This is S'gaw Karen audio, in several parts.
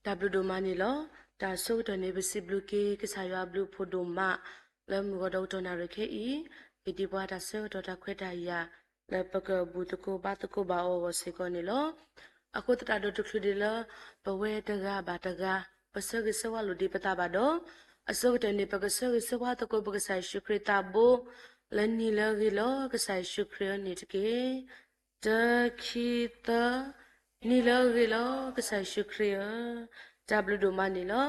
တၢ်ဘျုးဒိၣ်မးန့ၣ်လီၤ. တၢ်ဆၢကတီၢ်န့ၣ် ပစံးဘျုးက့ၤကစၢ်ယွၤအဘျုးအဖှိၣ်ဒိၣ်မး လၢမုၢ်ဂီၤဒီးကတီၢ်နၣ်ရံၣ်ခဲအံၤ, က့ၤဒံးပှၤတၢ်ဆၢကတီၢ်တၢ်ခွဲးတၢ်ယာ် လၢပကဘူၣ်သကိးဘါသကိးဘၣ်အီၤအဂီၢ်စ့ၢ်ကီးန့ၣ်လီၤ. အဃိသတးဒီးတချုးဒံးလၢ ပဝဲတဂၤဘၣ်တဂၤ ပဆၢဂ့ၤဆၢဝါလိာ်ဒံးပသးဘၣ်ဒီး, အဆိကတၢၢ်န့ၣ် ပကဆၢဂ့ၤဆၢဝါသကိးပကစၢ်ယ့ၣ်ၡူးခရံာ်သးဘိ လၢနံၤလၢအဂ့ၤလီၤ ကစၢ်ယ့ၣ်ၡူးခရံာ်ဧၢန့ၣ်တက့ၢ်. တၢ ခံ သၢ, နံၤလၢအဂ့ၤလီၤ ကစၢ်ယ့ၣ်ၡူးခရံာ်ဧၢ. တၢ်ဘျုးဒိၣ်မးန့ၣ်လီၤ.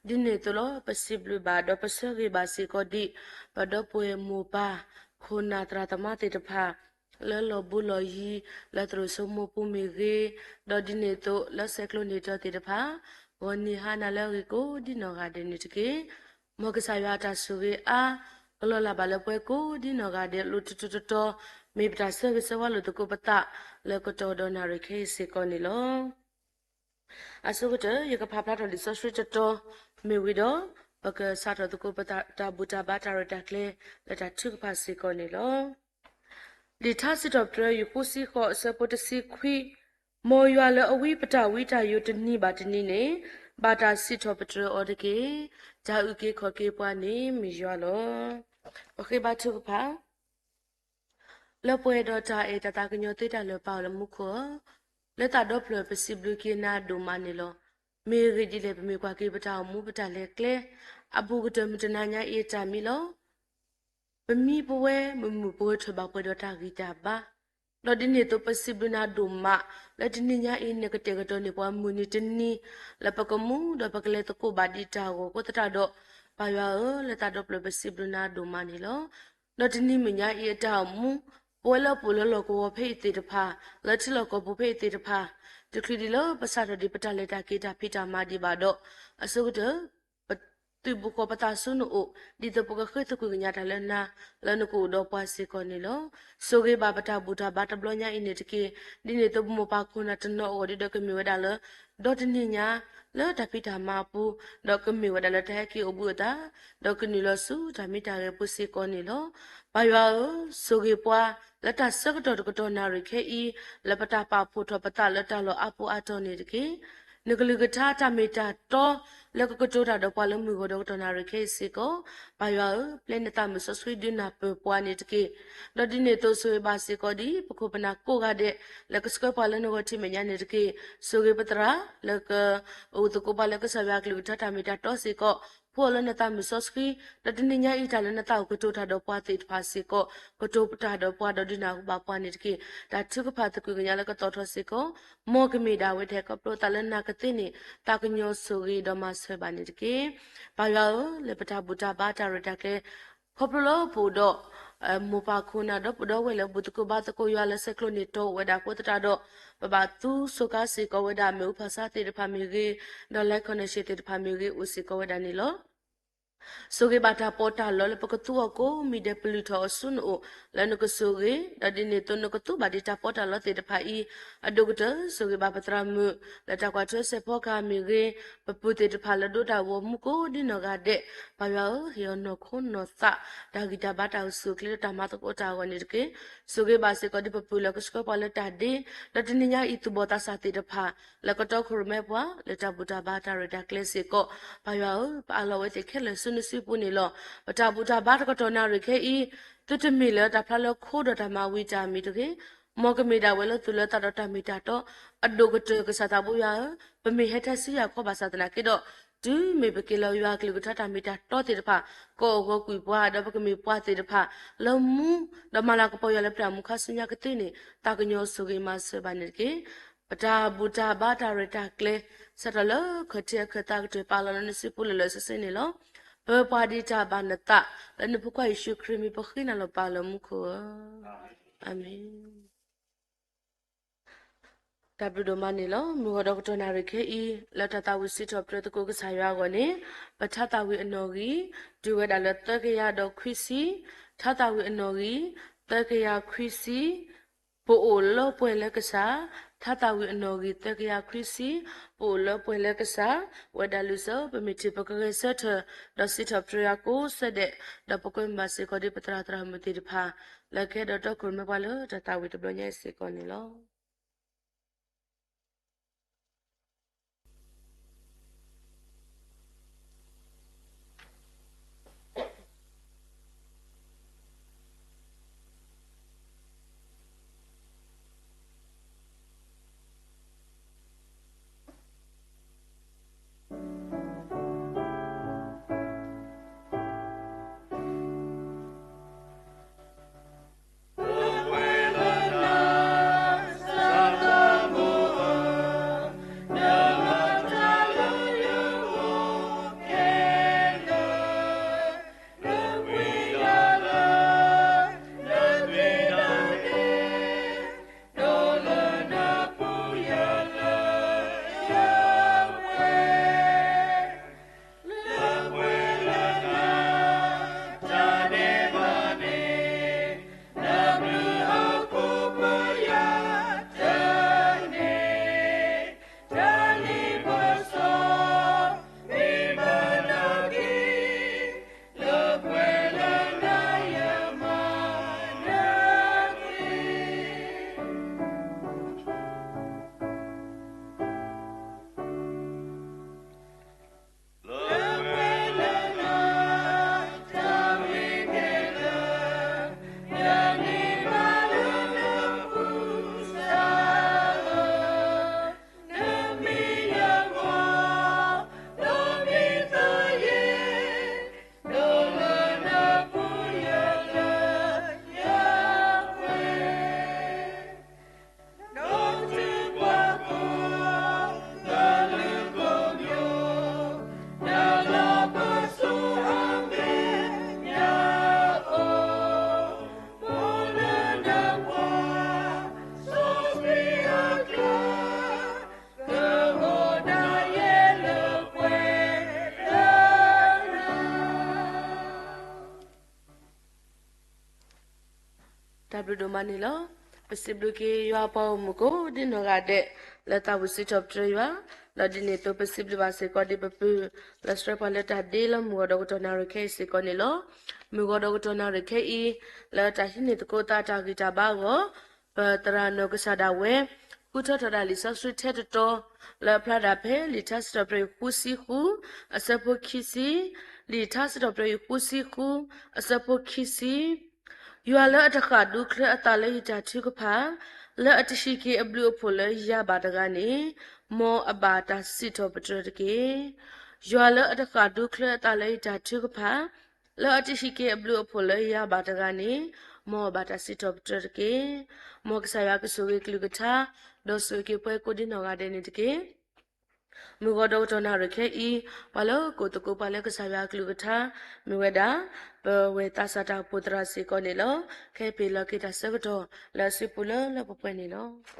ဒ်န့ၣ်အသိးလီၤ ပစံးဘျုးဘၣ်ဒီးပဆၢဂ့ၤဘၣ်စ့ၢ်ကီးဒံး ပဒီပုၢ်ဝဲၢ်မိၢ်ပၢ် ခိၣ်နၢ်သရၣ်သမါသ့ၣ်တဖၣ် လၢလီၢ်ဘူးလီၢ်ယံၤ လၢသရိာ်စိမိပူၤမ့ၢ်ဂ့ၤ, ဒီးဒ်န့ၣ်အသိးလၢဆဲးကျိးန့ၢ်တီၤသ့ၣ်တဖၣ် ဂီၤနံၤဟါနၤလၢအဂ့ၤကိးဒ်နီၢ်ဂၤဒဲးန့ၣ်တက့ၢ်. မ်ကစၢ်ယွၤအတၢ်ဆိၣ်ဂ့ၤအါ ကလီၤလၢ်ဘၣ်လၢပှၤကိးဒ်နီၢ်ဂၤဒဲး လိၤတတီၤတတီၤ မ့ၢ်ပတၢ်ဆၢဂ့ၤဆၢဝါလိာ်သကိးပသး လၢကတီၢ်ဒီးနၣ်ရံၣ်ခဲအံၤစ့ၢ်ကီးန့ၣ်လီၤ. အဆိကတၢၢ် ယကဖးဖျါထီၣ်လံာ်စီဆှံတတီၤ မ့ၢ်ဝံၤဒီး ပကစးထီၣ်သကိးပတၢ်ဘူၣ်တၢ်ဘါတၢ်ရဲၣ်တၢ်ကျဲၤ လၢတၢ်ထုကဖၣ်စ့ၢ်ကီးန့ၣ်လီၤ. လံာ်ထါစံးထီၣ်ပတြၢၤ ယၤကိာ်ဃိး အဆၢဖိတဆံခွံ, မ်ယွၤလၢအဝံပတၢ်ဝံတၢ်ယိာ်တနံၤဘၣ်တနံၤန့ၣ် ဘၣ်တၢ်စံးထီၣ်ပတြၢၤအီၤတက့ၢ်. တၢ်အုၣ်က့ၤခီၣ်က့ၤပှၤန့ၣ်မ့ၢ်ယွၤလီၤ. ပဃ့ဘါထုကဖၣ် လၢပှဲၤဒီးတၢ်အဲၣ်တၢ်သးကညီၤသ့တၢ်လၢာ်ပၢ်အီၤလၢမူခိၣ်ဧၢ, လၢသးဒီဖျၢၣ်ပစံးဘျုးက့ၤနၤဒိၣ်မးန့ၣ်လီၤ. မ့ၢ်ဂ့ၢ်ဒ်လဲၣ် ပမ့ၢ်ကွၢ်က့ၤပတၢ်အိၣ်မူပတၢ်လဲၤကျဲ အဘူးကတၢၢ်မုၢ်တနၤညါအံၤအတၢ်မံလီၤ. ပမံပဝဲမုာ်မုာ်ပဝဲထၢၣ်ဘၣ်ပှဲၤဒီးတၢ်ဂံၢ်တၢ်ဘါ, ဒီးဒ်န့ၣ်အသိးပစံးဘျုးနၤဒိၣ်မး လၢတနံၤညါအံၤ နကတဲာ်ကတီၤန့ၢ်ပှၤမုၢ်နံၤတနံၤ လၢပကမူဒီးပကလဲၤသကိးဘၣ်ဒံးတၢ်ဂီၤအဃိသတးဒီး, ပၢ်ယွၤဧၢ, လၢသးဒီဖျၢၣ်ပစံးဘျုးနၤဒိၣ်မးန့ၣ်လီၤ. ဒီးတနံၤမုၢ်ညါအံၤအတၢ်အိၣ်မူ, ပဝဲလၢအအိၣ်လၢလီၢ်ကဝီၤဖဲအံၤသ့ၣ်တဖၣ်, လၢထံလီၢ်ကီၢ်ပူၤဖဲအံၤသ့ၣ်တဖၣ်, တချုးဒံးလၢပစးထီၣ်ဒံးပတၢ်လဲၤတၢ်က့ၤတၢ်ဖံးတၢ်မၤဒံးဘၣ်ဒီး, အဆိကတၢၢ် ပသုးဘူးဃီၤပသးဆူနအိၣ်, ဒ်သိးပကဃ့သကွံာ်ကညးတၢ်လၢနၤ, လၢနကအိၣ်ဒီးပှၤစ့ၢ်ကီးန့ၣ်လီၤ. ဆိၣ်ဂ့ၤဘၣ်ပတၢ်ဘူၣ်တၢ်ဘါတဘျီညါအံၤန့ၣ်တက့ၢ်. ဒ်န့ၣ်အသိးပမိၢ်ပၢ်ခိၣ်နၢ်တနီၤအဂီၢ်ဒ်ဒီးကမ့ၢ်ဝဲဒၣ်လၢ ဒီတနံၤညါ လၢတၢ်ဖံးတၢ်မၤအပူၤ, ဒီးကမ့ၢ်ဝဲဒၣ်လၢတၢ်ဟဲက့ၤအိၣ်ဘှံးအသး, ဒီးကနုာ်လီၤဆူတၢ်မံတၢ်ဂဲၤပူၤစ့ၢ်ကီးန့ၣ်လီၤ. ပၢ်ယွၤဧၢ, ဆိၣ်ဂ့ၤပှၤ လၢတၢ်ဆၢကတီၢ်တကတီၢ်နၣ်ရံၣ်ခဲအံၤ, လၢပတၢ်ပာ်ဖှိၣ်ထီၣ်ပသးလၢတၢ်လီၢ်အါပူၤအါတီၤန့ၣ်တက့ၢ်. နကလုၢ်ကထါတၢ်မ့ၢ်တၢ်တီ လၢကကတိၤတၢ်ဒီးပှၤလၢမုၢ်ဂီၤဒီးကတီၢ်နၣ်ရံၣ်ခဲအံၤစ့ၢ်ကီး, ပၢ်ယွၤဧၢ, ပျဲနသးမုၢ်စီဆှံဒုးနၢ်ပၢၢ်ပှၤန့ၣ်တက့ၢ်. ဒီးဒ်န့ၣ်အသိးဆိၣ်ဂ့ၤဘၣ်စ့ၢ်ကီးဒ် ပခိၣ်ပနၢ်ကိးဂၤဒဲး လၢကဆှၢပှၤလၢနဂီၢ်ထံးမဲာ်ညါန့ၣ်တက့ၢ်. ဆိၣ်ဂ့ၤပသရၣ် လၢကအိၣ်သကိးပှၤလၢကစၢ်ယွၤကလုၢ်ကထါတၢ်မ့ၢ်တၢ်တီစ့ၢ်ကီး, ဖှူအီၤလၢနသးမုၢ်စီဆှံ, ဒီးတနံၤညါအံၤတၢ်လၢနသးအိၣ်ကတိၤတၢ်ဒီးပှၤသ့ၣ်တဖၣ်စ့ၢ်ကီး, ကတိၤတၢ်ဒီးပှၤဒီးဒုးနၢ်ဟူဘၣ်ပှၤန့ၣ်တက့ၢ်. တၢ်ထုကဖၣ်သကွံာ်ကညးလၢကသီၣ်ထီၣ်စ့ၢ်ကီး, မ်ကမ့ၢ်ဒၣ်ဝဲတၢ်ခီဖျိသးလၢနၢ်ကသ့န့ၣ် သးကညီၤဆိၣ်ဂ့ၤဒီးမၤစၢၤဘၣ်န့ၣ်တက့ၢ်. ပၢ်ယွၤဧၢ, လၢပတၢ်ဘူၣ်တၢ်ဘါတၢ်ရဲၣ်တၢ်ကျဲၤ ခီဖျိလၢပအိၣ်ဒီး မိၢ်ပၢ်ခိၣ်နၢ်ဒီးပဒီပုၢ်ဝဲၢ်လၢဘူၣ်သကိးဘါသကိးယွၤလၢဆဲးကျိးန့ၢ်တီၤဝဲဒၣ်အဃိသတးဒီး, ပဘၣ်သူစူးကါစ့ၢ်ကီးဝဲဒၣ် မ့ၣ်အူဖးဆါသ့ၣ်တဖၣ်မ့ၢ်ဂ့ၤ, ဒီး live connection သ့ၣ်တဖၣ်မ့ၢ်ဂ့ၤ အိၣ်စ့ၢ်ကီးဝဲဒၣ်န့ၣ်လီၤ. ဆိၣ်ဂ့ၤဘၣ်တၢ်ပီးတၢ်လီလၢပကသူအီၤကိးမံၤဒဲး ပလုၢ်ထီၣ်အီၤဆူနအိၣ် လၢနကဆိၣ်ဂ့ၤ, ဒီးဒ်န့ၣ်အသိးနကသူဘၣ်ဒံးတၢ်ပီးတၢ်လီသ့ၣ်တဖၣ်အံၤ, အဒိၣ်ကတၢၢ် ဆိၣ်ဂ့ၤဘၣ်ပသရၣ်မုၣ် လၢတၢ်ကွၢ်ထွဲစဲးဖီကဟၣ်မ့ၢ်ဂ့ၤ, ပပုၢ်သ့ၣ်တဖၣ်လၢဒိးတၢ်ဂီၤမူကိးဒ်နီၢ်ဂၤဒဲး, ပၢ်ယွၤဧၢ, ဟ့ၣ်အီၤနီၢ်ခိနီၢ်သး, တၢ်ဂံၢ်တၢ်ဘါတၢ်အိၣ်ဆူၣ်အိၣ်ချ့လၢတၢ်မၤသကိးတၢ်အဂီၢ်န့ၣ်တက့ၢ်. ဆိၣ်ဂ့ၤဘၣ်စ့ၢ်ကီးဒ်ပပုၢ်လၢကဆှၢပှၤလၢတၢ်ဒ့, ဒီးတနံၤညါအံၤသူၣ်ဘီၣ်သးစၢ်သ့ၣ်တဖၣ် လၢကတီခိၣ်ရိၣ်မဲပှၤ လၢတၢ်ဘူၣ်တၢ်ဘါတၢ်ရဲၣ်တၢ်ကျဲၤစ့ၢ်ကီး, ပၢ်ယွၤဧၢ, ပအးလီၤဝဲသ့ၣ်ခဲလၢာ်ဆူနစုပူၤန့ၣ်လီၤ. ပတၢ်ဘူၣ်တၢ်ဘါတကတီၢ်နၣ်ရံၣ်ခဲအံၤ, သုတမ့ၢ်လၢတၢ်ဖျါလၢခိဒီးတၢ်မၤဝံၤတၢ်မံၤတဂ့ၤ, မ်ကမ့ၢ်ဒၣ်ဝဲလၢသူၣ်လၢသးဒီးတၢ်မ့ၢ်တၢ်တီ, အဒိၣ်ကတၢၢ်ကစၢ်သးဘိယွၤဧၢ, ပမ့ၢ်ဟဲထဲဆူယၤခီဘၣ်ဆၣ်သနာ်က့ဒီး, တုၤမ့ၢ်ပက့ၤလီၤယွၤကလုၢ်ကထါတၢ်မ့ၢ်တၢ်တီသ့ၣ်တဖၣ်, ကအီၣ်ဂီၤကွံာ်ပှၤ, ဒီးပကမ့ၢ်ပှၤသ့ၣ်တဖၣ် လၢမူ, ဒီးမၤလၤကပီၤယွၤလၢပတၢ်မူခါဆူညါကသ့န့ၣ်, သးကညီၤဆိၣ်ဂ့ၤမၤစၢၤဘၣ်န့ၣ်တက့ၢ်. ပတၢ်ဘူၣ်တၢ်ဘါတၢ်ရဲၣ်တၢ်ကျဲၤ စးထီၣ်လၢခၢၣ်ထံးအခၢၣ်သးကတၢၢ် ပအးလီၤလၢနစုပူၤလၢာ်လၢာ်ဆ့ဆ့န့ၣ်လီၤ. ပပှၤဒံးတၢ်ဘၣ်နသး လၢနဖိခွါယ့ၣ်ၡူးခရံာ်မံၤ ပဃ့နၤလီၤပၢ်လၢမူခိၣ်ဧၢ, အၤမ့ၣ်. တၢ်ဘျုးဒိၣ်မးန့ၣ်လီၤ. မုၢ်ဂီၤဒီးကတီၢ်နၣ်ရံၣ်ခဲအံၤ လၢတၢ်သးဝံၣ်စံးထီၣ်ပတြၢၤသကိးကစၢ်ယွၤအဂီၢ်န့ၣ်, ပထါသးဝံၣ်အနီၣ်ဂံၢ် တုၤဝဲဒၣ်လၢသၢကယၤဒီးခွံဆံ, ထါသးဝံၣ်အနီၣ်ဂံၢ် သၢကယၤခွံဆံ, ပအိၣ်လၢပှဲၤလၢကစၢ်, ထါသးဝံၣ်အနီၣ်ဂံၢ် သၢကယၤခွံဆံ, ပအိၣ်လၢပှဲၤလၢကစၢ်, ဝဲဒၣ်လုၢ်စၢၤ ပမ့ၢ်ထံၣ်ပကဂဲၤဆၢထၢၣ် ဒီးစံးထီၣ်ပတြၢၤယွၤကိးဆၢဒဲး, ဒီးပကွဲမုာ်ဘၣ်စ့ၢ်ကီးဒ်ပသရၣ်သရၣ်မုၣ်သ့ၣ်တဖၣ် လၢကဟဲဒီးတီခိၣ်ရိၣ်မဲပှၤလၢတၢ်သးဝံၣ်တဘျီညါအံၤစ့ၢ်ကီးန့ၣ်လီၤ. တၢ်ဘျုးဒိၣ်မးန့ၣ်လီၤ. ပစံးဘျုးက့ၤယွၤပှၤဂီၢ်မုၢ်ကိးဒ်နီၢ်ဂၤဒဲး လၢသးဝံၣ်စံးထီၣ်ပတြၢၤယွၤ, ဒီးဒ်န့ၣ်အသိးပစံးဘျုးဘၣ်စ့ၢ်ကီးဒံးပပုၢ် လၢဆှၢပှၤလၢတၢ်ဒ့လၢမုၢ်ဂီၤဒီးကတီၢ်နၣ်ရံၣ်ခဲအံၤစ့ၢ်ကီးန့ၣ်လီၤ. မုၢ်ဂီၤဒီးကတီၢ်နၣ်ရံၣ်ခဲအံၤ လၢတၢ်ဟံးန့ၢ်သကိးသးတၢ်ဂံၢ်တၢ်ဘါအဂီၢ် ပသရၣ်နီၢ်ကစၢ်ဒၣ်ဝဲ ဃုထၢထီၣ်ဒၣ်လံာ်စီဆှံထဲတတီၤ လၢအဖျါဒၣ်ဖဲလံာ်ထါစံးထီၣ်ပတြၢၤအံၤဃုဆံဃု အဆၢဖိခံဆံ, လံာ်ထါစံးထီၣ်ပတြၢၤအံၤဃုဆံဃု အဆၢဖိခံဆံ ယွၤလၢအတဃၣ်ဒူချၢအသးလၢယတၢ်ထုကဖၣ်, လၢအတဟံးက့ၤအဘျုးအဖှိၣ်လၢယၤဘၣ်တဂၤန့ၣ်, မ်အဘၣ်တၢ်စံးထီၣ်ပတြၢၤတက့ၢ်. ယွၤလၢအတဃၣ်ဒူချၢအသးလၢယတၢ်ထုကဖၣ်, လၢအတဟံးက့ၤအဘျုးအဖှိၣ်လၢယၤဘၣ်တဂၤန့ၣ်, မ်အဘၣ်တၢ်စံးထီၣ်ပတြၢၤတက့ၢ်. မ်ကစၢ်ယွၤကဆိၣ်ဂ့ၤကလုၢ်ကထါ, ဒီးဆိၣ်ဂ့ၤက့ၤပှၤကိးဒ်နီၢ်ဂၤဒဲးန့ၣ်တက့ၢ်. မုၢ်ဂီၤဒီးကတီၢ်နၣ်ရံၣ်ခဲအံၤ, ပှၤလၢကိးသကိးပှၤလၢကစၢ်ယွၤအကလုၢ်ကထါ, မ့ၢ်ဝဲဒၣ် ပဝဲသးစၢ်တၢ်အိၣ်ဖှိၣ်သရၣ်စ့ၢ်ကီးန့ၣ်လီၤ. ခဲအံၤပဟ့ၣ်လီၤက့ၤတၢ်ဆၢကတီၢ်လၢအစုပူၤလၢလၢပှဲၤပှဲၤန့ၣ်လီၤ.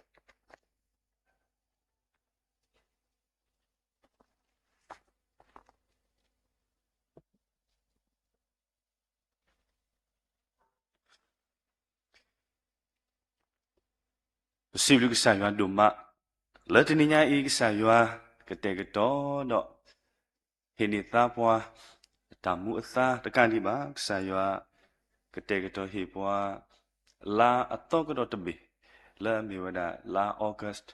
ပစံးဘျုးကစၢ်ယွၤဒိၣ်မး, လၢတနံၤညါအံၤကစၢ်ယွၤကတဲာ်ကတီၤဒီး ဟ့ၣ်န့ၢ်သါပှၤ တၢ်မူအသါတကးဒံးဘၣ်, ကစၢ်ယွၤကတဲာ်ကတီၤဟ့ၣ်ပှၤ လါအသီကဒီးတဘ့ၣ် လၢအမ့ၢ်ဝဲဒၣ်လါ August,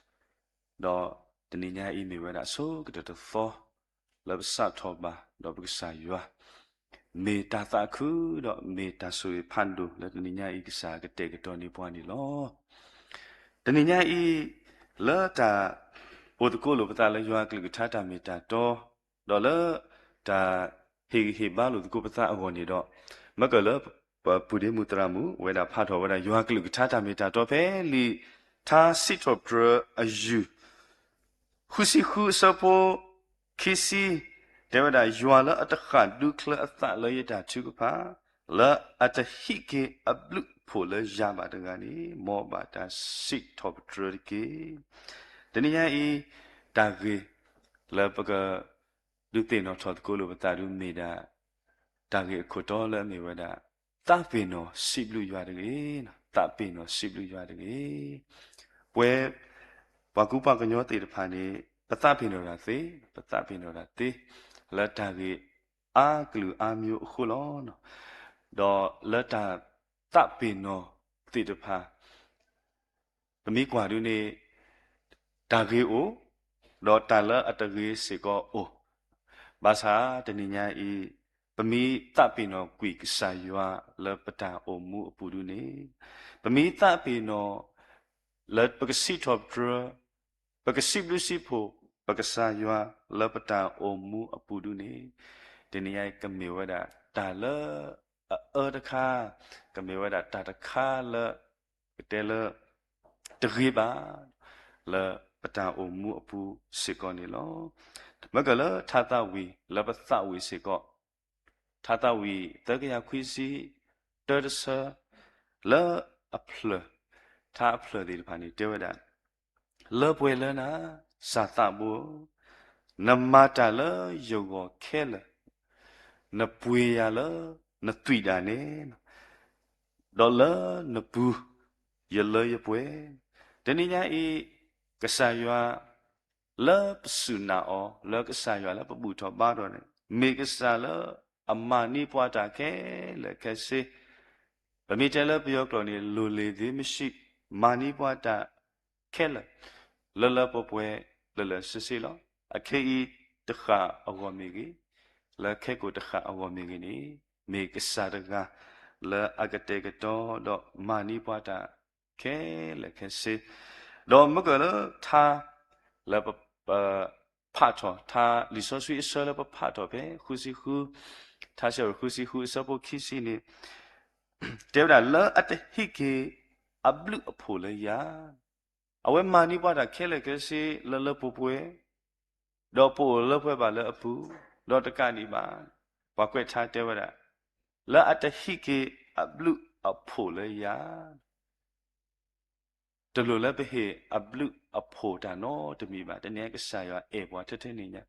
ဒီးတနံၤညါအံၤမ့ၢ်ဝဲဒၣ်အဆိကတၢၢ်တသီ လၢပစးထီၣ်ဘၣ် ဒီးပကစၢ်ယွၤ မ့ၢ်တၢ်သးခု ဒီးမ့ၢ်တၢ်ဆိၣ်ဂ့ၤဖးဒိၣ် လၢတနံၤညါအံၤကစၢ်ကတဲာ်ကတီၤန့ၢ်ပှၤန့ၣ်လီၤ. တနံၤညါအံၤ လၢတၢ်အိၣ်သကိးလိာ်ပသးလၢယွၤကလုၢ်ကထါတၢ်မ့ၢ်တၢ်တီ, ဒီးလၢတၢ်ဟ့ၣ်ဂံၢ်ဟ့ၣ်ဘါလိာ်သကိးပသးအဂီၢ်န့ၣ်ဒီး, မ့ၢ်ကလၢပပုၢ်ဒ့မုၣ်သရၣ်မုၣ် ဝဲဒၣ်ဖးထီၣ်ဝဲဒၣ်ယွၤကလုၢ်ကထါတၢ်မ့ၢ်တၢ်တီဖဲလံာ်ထါစံးထီၣ်ပတြၢၤအယုၢ် ဃုဆံဃုအဆၢဖိခံဆံ, တဲဝဲဒၣ် ယွၤလၢအတဃၣ်ဒူချၢအသးလၢယတၢ်ထုကဖၣ်, လၢအတဟံးက့ၤအဘျုးအဖှိၣ်လၢယၤဘၣ်တဂၤန့ၣ်, မ်အဘၣ်တၢ်စံးထီၣ်ပတြၢၤတက့ၢ်. တနံၤညါအံၤ တၢ်ဂ့ၢ်လၢပကဒုးသ့ၣ်နီၣ်ထီၣ်သကိးလိာ်ပသးဒုးမ့ၢ်ဒၣ် တၢ်ဂ့ၢ်အခိၣ်တီလၢအမ့ၢ်ဝဲဒၣ် သးပ့ၤနီၣ်စံးဘျုးယွၤတဂ့ၤ, သးပ့ၤနီၣ်စံးဘျုးယွၤတဂ့ၤ. ပဝဲ ပှၤကူပှၤကညီသ့ၣ်တဖၣ်န့ၣ် ပသးပ့ၤနီၣ်တၢ်သ့, ပသးပ့ၤနီၣ်တၢ်သ့ လၢတၢ်ဂ့ၢ်အါကလုာ်အါမျိုးအဃိလီၤ. ဒီးလၢတၢ်သးပ့ၤနီၣ်သ့ၣ်တဖၣ် ပမ့ၢ်ကွၢ်ဒုးန့ၣ် တၢ်ဂ့ၤအိၣ်, ဒီးတၢ်လၢအတဂ့ၤစ့ၢ်ကီးအိၣ်, ဘၣ်ဆၣ်တနံၤညါအံၤ ပမ့ၢ်သးပ့ၤနီၣ်ကွံာ်ကစၢ်ယွၤလၢပတၢ်အိၣ်မူအပူၤဒုးန့ၣ်, ပမ့ၢ်သးပ့ၤနီၣ် လၢပကစံးထီၣ်ပတြၢၤ, ပကစံးဘျုးစံးဖှိၣ် ပကစၢ်ယွၤလၢပတၢ်အိၣ်မူအပူၤဒုးန့ၣ်, တနံၤညါအံၤကမ့ၢ်ဝဲဒၣ်တၢ်လၢအအၢတခါ, ကမ့ၢ်ဝဲဒၣ်တၢ်တခါလၢ ကတဲလၢ တဂ့ၤဘၣ် လၢပတၢ်အိၣ်မူအပူၤစ့ၢ်ကီးန့ၣ်လီၤ. မ့ၢ်ကလၢထါသးဝံၣ်လၢပသးဝံၣ်စ့ၢ်ကီး, ထါသးဝံၣ်သၢကယၤခွံဆံတၢတဆၢ လၢအဖျၢၣ်, ထါအဖျၢၣ်သ့ၣ်တဖၣ်န့ၣ် တဲဝဲဒၣ်, လၢပှဲၤလၢနၤ စီၤသးဘိ, နမၤတၢ်လၢယဂီၢ်ခဲလၢာ်, နပှ့ၤယၤလၢနသွံၣ်ဒၣ်နဲ, ဒီးလၢနပူၤ ယလၢယပှဲၤ, တနံၤညါအံၤ ကစၢ်ယွၤ လၢပစူၢ်နာ်အီၤ လၢကစၢ်ယွၤလၢပဘူၣ်ထီၣ်ဘါထီၣ်န့ၣ် မ့ၢ်ကစၢ်လၢအမၤန့ၢ်ပှၤတၢ်ခဲလၢာ်ခဲဆ့, ပမ့ၢ်တဲလၢပယီၤကျိာ်န့ၣ် လီၢ်လံၤသ့မ့ၢ်ဆံး မၤန့ၢ်ပှၤတၢ်ခဲလၢာ်, လၢလၢပှဲၤပှဲၤ လၢလၢဆ့ဆ့လီၤ. အခဲအံၤတဃၣ်အဂီၢ်မ့ၢ်ဂ့ၤ, လၢခဲကိာ်တဃၣ်အဂီၢ်မ့ၢ်ဂ့ၤန့ၣ်, မ့ၢ်ကစၢ်တဂၤ လၢအကတဲာ်ကတီၤဒီးမၤန့ၢ်ပှၤတၢ်ခဲလၢာ်ခဲဆ့, ဒီးမ့ၢ်ကလၢထါ လၢပ ပဖးထီၣ် ထါလံာ်စီဆှံအဆၢလၢပဖးထီၣ်ဖဲ ဃုဆံဃု, ထါစံးထီၣ်ပတြၢၤ ဃုဆံဃု အဆၢဖိခံဆံန့ၣ် တဲဝဲဒၣ် လၢအတဟံးက့ၤအဘျုးအဖှိၣ်လၢယၤ, အဝဲမၤန့ၢ်ပှၤတၢ်ခဲလၢာ်ခဲဆ့ လၢလၢပှဲၤပှဲၤ, ဒီးပအိၣ်လၢပှဲၤဘၣ်လၢအပူၤ, ဒီးတကးဒံးဘၣ်, ပှၤကွဲးထါတဲဝဲဒၣ်, လၢအတဟံးက့ၤအဘျုးအဖှိၣ်လၢယၤ တလိၣ်လၢပဟ့ၣ်အဘျုးအဖှိၣ်တၢ်နီတမံၤဘၣ်. တနံၤအံၤကစၢ်ယွၤအဲၣ်ပှၤထဲထဲန့ၣ်ညါ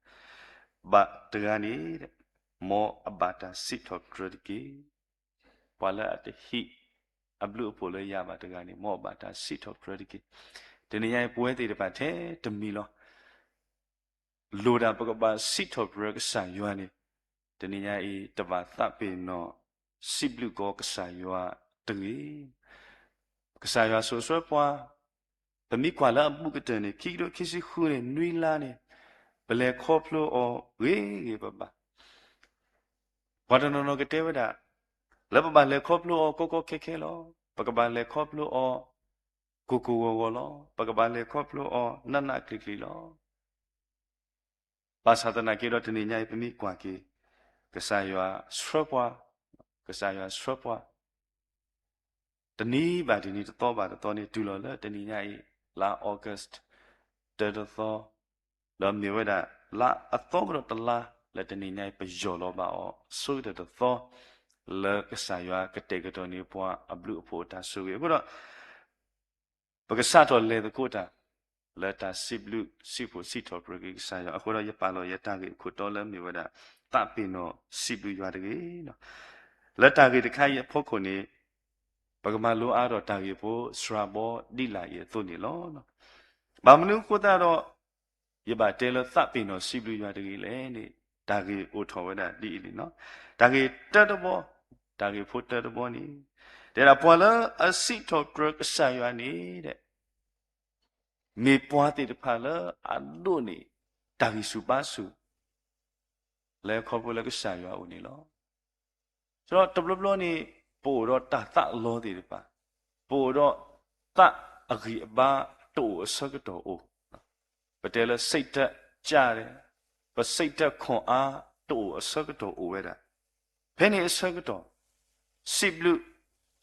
ဘၣ်တဂၤန့ၣ်, မ်အဘၣ်တၢ်စံးထီၣ်ပတြၢၤတက့ၢ်. ပှၤလၢအတဟံး အဘျုးအဖှိၣ်လၢယၤဘၣ်တဂၤန့ၣ် မ်အဘၣ်တၢ်စံးထီၣ်ပတြၢၤတက့ၢ်. တနံၤညါအံၤ ပဝဲသ့ၣ်တဖၣ်ထဲတမံၤလီၤ. လိၣ်ဒၣ်ပကဘၣ်စံးထီၣ်ပတြၢၤကစၢ်ယွၤန့ၣ်, တနံၤညါအံၤ တဘၣ်သးပ့ၤနီၣ်စံးဘျုးကီးကစၢ်ယွၤတဂ့ၤ. ကစၢ်ယွၤစိာ်ဆှၢပှၤ, ပမ့ၢ်ကွၢ်လၢအဘူးကတၢၢ်န့ၣ် ခံကထိခံဆံဃုန့ၣ် နွံလါန့ၣ် ပလဲၤခီဖျိအီၤဂ့ၤဂ့ၤဘၣ်ဘၣ်. ပှၤတနီၤနီၤကတဲဝဲဒၣ် လၢပဘၣ်လဲၤခီဖျိအီၤကီကီခဲခဲလီၤ. ပကဘၣ်လဲၤခီဖျိအီၤ ကိၢ်ကိၢ်ဂီၤဂီၤလီၤ. ပကဘၣ်လဲၤခီဖျိအီၤ နးနးကျံၤကျံၤလီၤ. ဘၣ်ဆၣ်သနာ်က့ဒီး တနံၤညါအံၤ ပမ့ၢ်ကွၢ်က့ၤ ကစၢ်ယွၤဆှၢပှၤ, ကစၢ်ယွၤဆှၢပှၤ တနံၤဘၣ်တနံၤ တသီဘၣ်တသီန့ၣ် တုၤလီၤလၢတနံၤညါအံၤ လါ August တၢတသီ, ဒီးမ့ၢ်ဝဲဒၣ် လါအသီကဒီးတလါ လၢတနံၤညါအံၤ ပယီၢ်လီၤဘၣ်အီၤ ဆိကတၢၢ်တသီ လၢကစၢ်ယွၤကတဲာ်ကတီၤန့ၢ်ပှၤအဘျုးအဖှိၣ်အတၢ်ဆိၣ်ဂ့ၤ. အဃိဒီး ပကစးထီၣ်လဲၤသကိးတၢ် လၢတၢ်စံးဘျုးစံးဖှိၣ်စံးထီၣ်ပတြၢၤက့ၤကစၢ်ယွၤ. အဃိဒီးယပာ်လီၤယတၢ်ဂ့ၢ်အခိၣ်တီလၢမ့ၢ်ဝဲဒၣ် သးပ့ၤနီၣ်စံးဘျုးယွၤတဂ့ၤ. လၢတၢ်ဂ့ၢ်တခါအံၤအဖီခိၣ်န့ၣ် ပကမၤလိအါထီၣ်တၢ်ဂ့ၢ်ဖိစှၤဘီဒ်လာ်အံၤအသိးန့ၣ်လီၤ. ဘၣ်မနုၤအဃိသတးဒီး ယဘၣ်တဲလၢသးပ့ၤနီၣ်စံးဘျုးယွၤတဂ့ၤလဲၣ်န့ၣ် တၢ်ဂ့ၢ်အိၣ်ထီၣ်ဝဲဒၣ်ဒ်အံၤန့ၣ်လီၤ. တၢ်ဂ့ၢ်တၢတဘီ, တၢ်ဂ့ၢ်ဖိတၢတဘီန့ၣ် တဲဒၣ်ပှၤလၢအစံးထီၣ်ပတြၢၤကစၢ်ယွၤန့ၣ် မ့ၢ်ပှၤသ့ၣ်တဖၣ်လၢအဒိးန့ၢ်တၢ်ဂံၢ်ဆူၣ်ဘါဆူၣ် လၢခီဖျိလၢကစၢ်ယွၤအအိၣ်န့ၣ်လီၤ. ဒီးတဘျီဘျီန့ၣ် ပအိၣ်ဒီးတၢ်သးလီသ့ၣ်တဖၣ်, ပအိၣ်ဒီးသးအဂံၢ်အဘါတအိၣ်အဆၢကတီၢ်အိၣ်, ပတဲလၢစိတ်ဓာတ်ကျတယ်, ပစိတ်ဓာတ်ခွန်အားတအိၣ်အဆၢကတီၢ်အိၣ်ဝဲဒၣ်. ဖဲန့ၣ်အဆၢကတီၢ် စံးဘျုး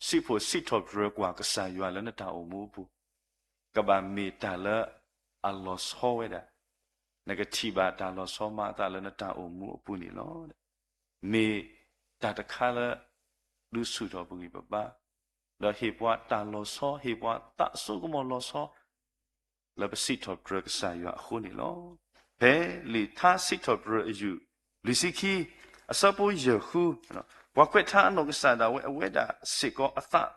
စံးဖှိၣ်စံးထီၣ်ပတြၢၤကွၢ်ကစၢ်ယွၤလၢနတၢ်အိၣ်မူအပူၤ ကဘၣ်မ့ၢ်တၢ်လၢအလီၤဆီဝဲဒၣ်, နကထံၣ်ဘၣ်တၢ်လီၤဆီမၤအသးလၢနတၢ်အိၣ်မူအပူၤန့ၣ်လီၤ. မ့ၢ်တၢ်တခါလၢ ဒုးဆူၣ်ထီၣ်ပဂံၢ်ပဘါ, ဒီးဟ့ၣ်ပှၤတၢ်လီၤဆီ, ဟ့ၣ်ပှၤသးစိကမီၤလီၤဆီ လၢပစံးထီၣ်ပတြၢၤကစၢ်ယွၤအဃိန့ၣ်လီၤ. ဖဲလံာ်ထါစံးထီၣ်ပတြၢၤအယူၢ် လွံၢ်ဆံခံ အဆၢဖိယဲၢ်ဃု, ပှၤကွဲးထါအနီၢ်ကစၢ်ဒၣ်ဝဲ အဝဲဒၣ်စ့ၢ်ကီးအသး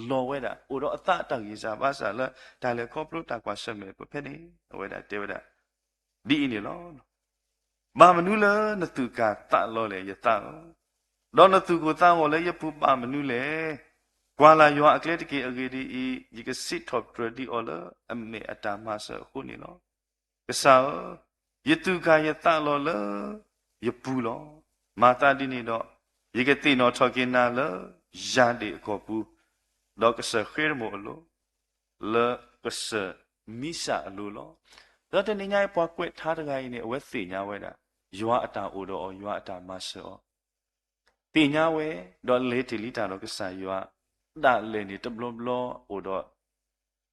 လီၤဝဲဒၣ်, အိၣ်ဒီးအသးတၢ်ဂံၢ်စၢ်ဘါစၢ်လၢ တၢ်လဲၤခီဖျိတၢ်ကွၢ်ဆၢၣ်မဲာ်ဖဲန့ၣ် အဝဲဒၣ်တဲဝဲဒၣ် ဒ်အံၤန့ၣ်လီၤ. ဘၣ်မနုၤလၢနသူၣ်ကၢ်သးလီၤလဲၣ် ယသးဧၢ, ဒီးနသူၣ်ကိၢ်သးဂီၤလၢယပူၤဘၣ်မနုၤလဲၣ်. ကွၢ်လၢ်ယွၤအကျဲတက့ၢ်. အဂ့ၢ်ဒ်အံၤ, ယကစံးထီၣ်ပတြၢၤဒံးအီၤလၢအမဲာ်အတၢ်မၤစၢၤအဃိန့ၣ်လီၤ. ကစၢ်ဧၢ, ယသူၣ်ကၢ်ယသးလီၤလၢယပူၤလီၤ. မၤသးဒ်န့ၣ်ဒီး ယကသ့ၣ်နီၣ်ထီၣ်က့ၤနၤလၢယၤဒ့ၣ်အကီၢ်ပူၤ, ဒီးကစၢၢ်ဃ့ရမိၣ်အလိၤ, လၢကစၢၢ်မံစၢ်အလိၤလီၤ. ဒီးတနံၤညါအံၤ ပှၤကွဲးထါတဂၤအံၤန့ၣ် အဝဲသ့ၣ်ညါဝဲဒၣ် ယွၤအတၢ်အိၣ်ဒီးအီၤ, ယွၤအတၢ်မၤစၢၤအီၤ သ့ၣ်ညါဝဲ, ဒီးလဲၤတ့ၢ်လံတၢ်ဒီးကစၢ်ယွၤ, ဒၣ်လဲာ်န့ၣ်တဘျီဘျီအိၣ်ဒီး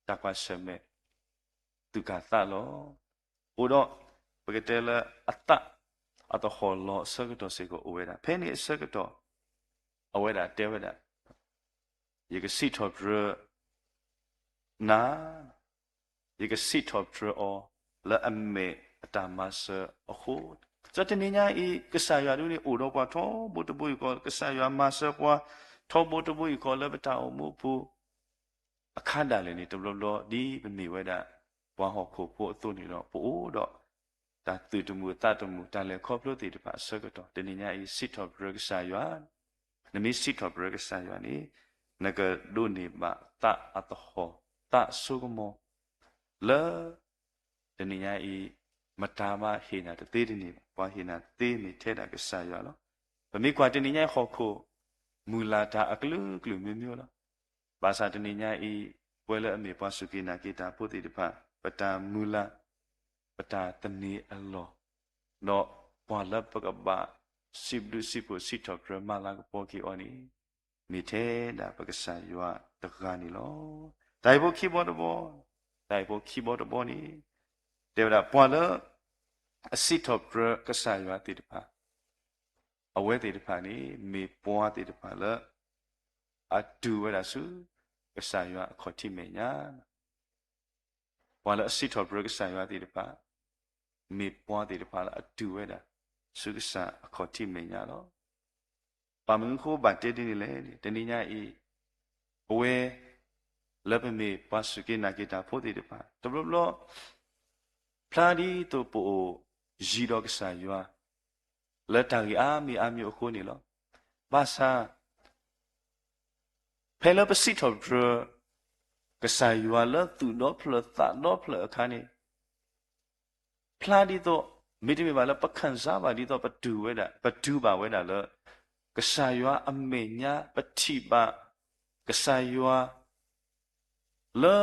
တၢ်ကွၢ်ဆၢၣ်မဲာ်, သူၣ်ကၢ်သးလီၤ, အိၣ်ဒီး ပကတဲလၢအသးအသဟီၣ်လီၤအဆၢကတီၢ်စ့ၢ်ကီးအိၣ်ဝဲဒၣ်. ဖဲန့ၣ်အဆၢကတီၢ် အဝဲဒၣ်တဲဝဲဒၣ် ယကစံးထီၣ်ပတြၢၤ နၤ, ယကစံးထီၣ်ပတြၢၤအီၤ လၢအမဲာ်အတၢ်မၤစၢၤအဃိ. ဒီးတနံၤညါအံၤ ကစၢ်ယွၤဒ်န့ၣ် အိၣ်ဒီးပှၤထီဘိတဘိယူၢ်ဃီ, ကစၢ်ယွၤမၤစၢၤပှၤထီဘိတဘိယူၢ်ဃီလၢပတၢ်အိၣ်မူအပူၤ အခါဒၣ်လဲာ်န့ၣ် တဘျီဘျီဒ်ပမ့ၢ်ဝဲဒၣ် ပှၤဟီၣ်ခိၣ်ဖိအသိးန့ၣ်ဒီး ပအိၣ်ဒီး တၢ်သူၣ်တမုာ်သးတမုာ် တၢ်လဲၤခီဖျိသ့ၣ်တဖၣ်အဆၢကတီၢ် တနံၤညါအံၤ စံးထီၣ်ပတြၢၤကစၢ်ယွၤ, နမ့ၢ်စံးထီၣ်ပတြၢၤကစၢ်ယွၤန့ၣ် နကဒိးန့ၢ်ဘၣ်သးအသဟီၣ်, သးအစိကမီၤ လၢ တနံၤညါအံၤ မတၤမးဟ့ၣ်နၤတသ့တန့ၢ်ဘၣ်. ပှၤဟ့ၣ်နၤတသ့တန့ၢ်ဘၣ်, ပှၤဟ့ၣ်နၤသ့မ့ၢ်ထဲဒၣ်ကစၢ်ယွၤလီၤ. ပမ့ၢ်ကွၢ်တနံၤညါအံၤဟီၣ်ခိၣ် မုၢ်လၢ်တၢ်အကလုာ်ကလုာ်မ့ၢ်မ့ၢ်လီၤ. ဘၣ်ဆၣ်တနံၤညါအံၤ ပဝဲလၢအမ့ၢ်ပှၤစူၢ်က့ၤနာ်က့ၤတၢ်ဖိသ့ၣ်တဖၣ် ပတၢ်မုၢ်လၢ် ပတၢ်သန့ၤအလီၢ် ဒီးပှၤလၢပကဘၣ်စံးဘျုးစံးဖှိၣ်စံးထီၣ်ပတြၢၤမၤလၤကပီၤက့ၤအီၤန့ၣ် မ့ၢ်ထဲဒၣ်ပကစၢ်ယွၤတဂၤန့ၣ်လီၤ. တၢ်ဂ့ၢ်ဖိခံဘီတဘီ, တၢ်ဂ့ၢ်ဖိခံဘီတဘီန့ၣ် တဲဝဲဒၣ်ပှၤလၢ အစံးထီၣ်ပတြၢၤကစၢ်ယွၤသ့ၣ်တဖၣ် အဝဲသ့ၣ်တဖၣ်န့ၣ် မ့ၢ်ပှၤသ့ၣ်တဖၣ်လၢ အတုၤဝဲဒၣ်ဆူ ကစၢ်ယွၤအခီၣ်ထံးမဲာ်ညါ ပှၤလၢအစံးထီၣ်ပတြၢၤကစၢ်ယွၤသ့ၣ်တဖၣ် မ့ၢ်ပှၤသ့ၣ်တဖၣ်လၢအတုၤဝဲဒၣ် ဆူကစၢ်အခီၣ်ထံးမဲာ်ညါလီၤ. ဘၣ်မနုၤအဃိဘၣ်တဲဒ်န့ၣ်လဲၣ်န့ၣ် တနံၤညါအံၤ ပဝဲ လၢပမ့ၢ်ပှၤစူၢ်က့ၤနာ်က့ၤတၢ်ဖိသ့ၣ်တဖၣ် တဘျီဘျီ ဖျါဒ်သိးပအိၣ်ယံၤဒီးကစၢ်ယွၤ လၢတၢ်ဂ့ၢ်အါမံၤအါမံၤအဃိန့ၣ်လီၤ. ဘၣ်ဆၣ် ဖဲလၢပစံးထီၣ်ပတြၢၤ ကစၢ်ယွၤလၢသူၣ်ဒီဖျၢၣ်သးဒီဖျၢၣ်အခါန့ၣ် ဖျါဒ်သိး မ့တမ့ၢ်ဘၣ်လၢပခံစားဘၣ်ဒ်သိး ပတုၤဝဲဒၣ် ပတုၤဘၣ်ဝဲဒၣ်လၢ ကစၢ်ယွၤအမဲာ်ညါ ပထံၣ်ဘၣ် ကစၢ်ယွၤ လၢ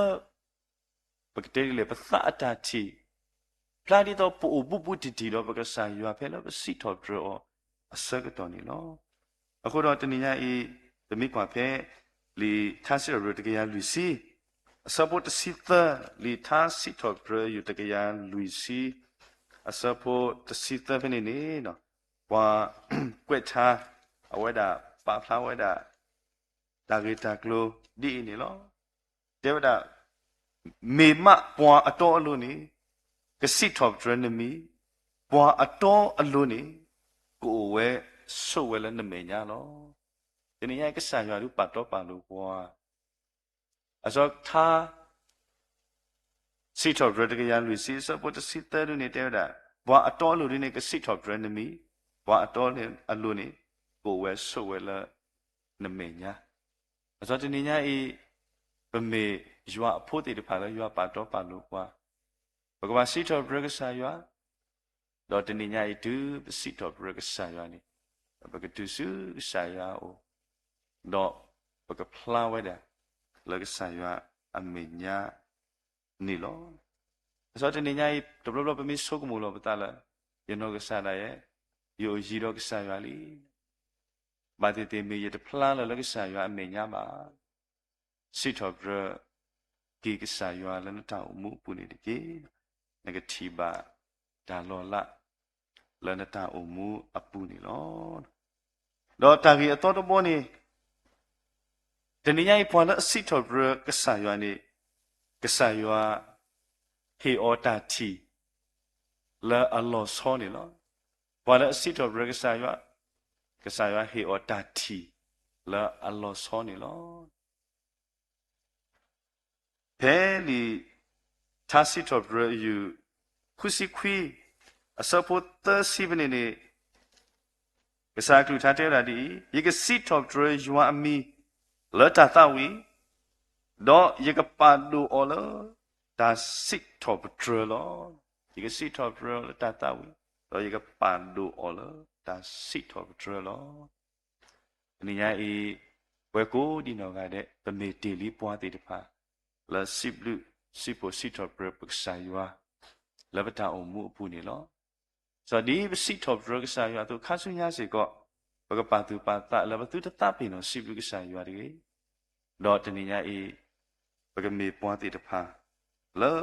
ပကတဲဒ်လဲၣ် ပသးအတၢ်ထံၣ် ဖျါဒ်သိးပအိၣ်ဘူးဘူးတံၢ်တံၢ်ဒီးပကစၢ်ယွၤဖဲလၢပစံးထီၣ်ပတြၢၤအီၤအဆၢကတီၢ်န့ၣ်လီၤ. အဃိဒီးတနံၤညါအံၤ ပမ့ၢ်ကွၢ်ဖဲ လံာ်ထါစံးထီၣ်ပတြၢၤတကယၤလွံၢ်ဆံ အဆၢဖိတဆံသၢ လံာ်ထါစံးထီၣ်ပတြၢၤယိၤတကယၤလွံၢ်ဆံ အဆၢဖိတဆံသၢဖဲန့ၣ်န့ၣ် ပှၤကွဲးထါ အဝဲဒၣ်ပာ်ဖျါဝဲဒၣ် တၢ်ဂ့ၢ်တၢ်ကျိၤဒ်အံၤန့ၣ်လီၤ. တဲဝဲဒၣ် မ့ၢ်မးပှၤအတီအလိၤန့ၣ် ကစံးထီၣ်ပတြၢၤနမံၤ, ပှၤအတီအလိၤန့ၣ် ကအိၣ်ဝဲဆိးဝဲလၢနမဲာ်ညါလီၤ. တနံၤညါအံၤကစၢ်ယွၤဒုးပာ်တီပာ်လိၤပှၤ အစီထါ စံးထီၣ်ပတြၢၤတကယၤလွံၢ်ဆံ အဆၢဖိတဆံသၢဒုန့ၣ် တဲဝဲဒၣ် ပှၤအတီအလိၤဒုန့ၣ် ကစံးထီၣ်ပတြၢၤနမံၤ, ပှၤအတီအလိၤန့ၣ် ကအိၣ်ဝဲဆိးဝဲလၢနမဲာ်ညါ. အစီတနံၤညါအံၤ ပမ့ၢ်ယွၤအဖိသ့ၣ်တဖၣ်လၢယွၤပာ်တီပာ်လိၤပှၤ, ပကဘၣ်စံးထီၣ်ပတြၢၤကစၢ်ယွၤ, ဒီးတနံၤညါအံၤတုၤပစံးထီၣ်ပတြၢၤကစၢ်ယွၤန့ၣ် ပကတုၤဆူကစၢ်ယွၤအအိၣ်, ဒီးပကဖျါဝဲဒၣ် လၢကစၢ်ယွၤအမဲာ်ညါန့ၣ်လီၤ. အစီတနံၤညါအံၤ တဘျီဘျီပမ့ၢ်ဆိကမိၣ်လီၤပသးလၢ ယနီၢ်ကစၢ်ဒၣ်ယဲ ယအိၣ်ယံၤဒီးကစၢ်ယွၤလံ ဘၣ်သ့ၣ်သ့ၣ်မ့ၢ်ယတဖျါလီၤလၢကစၢ်ယွၤအမဲာ်ညါဘၣ်. စံးထီၣ်ပတြၢၤက့ၤကစၢ်ယွၤလၢနတၢ်အိၣ်မူအပူၤန့ၣ်တက့ၢ်. နကထံၣ်ဘၣ်တၢ်လီၤလး လၢနတၢ်အိၣ်မူအပူၤန့ၣ်လီၤ. ဒီးတၢ်ဂ့ၢ်အသီတဘီန့ၣ် တနံၤညါအံၤပှၤလၢအစံးထီၣ်ပတြၢၤကစၢ်ယွၤန့ၣ် ကစၢ်ယွၤ ဟ့ၣ်အီၤတၢ်ထံၣ် လၢအလီၤဆီန့ၣ်လီၤ. ပှၤလၢအစံးထီၣ်ပတြၢၤကစၢ်ယွၤ, ကစၢ်ယွၤဟ့ၣ်အီၤတၢ်ထံၣ် လၢအလီၤဆီန့ၣ်လီၤ. ဖဲလံာ်ထါစံးထီၣ်ပတြၢၤယိၤ ဃုဆံခွံ အဆၢဖိသၢဆံဖဲန့ၣ်န့ၣ် ကစၢ်အကလုၢ်ကထါတဲဝဲဒၣ်ဒ်အံၤ, ယကစံးထီၣ်ပတြၢၤယွၤအမံၤ လၢတၢ်သးဝံၣ်, ဒီးယကပာ်ဒိၣ်အီၤလၢ တၢ်စံးထီၣ်ပတြၢၤလီၤ. ယကစံးထီၣ်ပတြၢၤလၢတၢ်သးဝံၣ်, ဒီးယကပာ်ဒိၣ်အီၤလၢတၢ်စံးထီၣ်ပတြၢၤလီၤ. တနံၤညါအံၤ ပဝဲကိးဒံးနီၢ်ဂၤဒဲး ပမ့ၢ်တ့ၢ်လံပှၤသ့ၣ်တဖၣ် လၢစံးဘျုးစံးဖှိၣ်စံးထီၣ်ပတြၢၤပကစၢ်ယွၤ လၢပတၢ်အိၣ်မူအပူၤန့ၣ်လီၤ. စီၤဒ်ပစံးထီၣ်ပတြၢၤကစၢ်ယွၤအသိး ခါဆူညါစ့ၢ်ကီး ပကပာ်သူၣ်ပာ်သးလၢပသုတသးပ့ၤနီၣ်စံးဘျုးကစၢ်ယွၤတဂ့ၤ. ဒီးတနံၤညါအံၤ ပကမ့ၢ်ပှၤသ့ၣ်တဖၣ် လၢ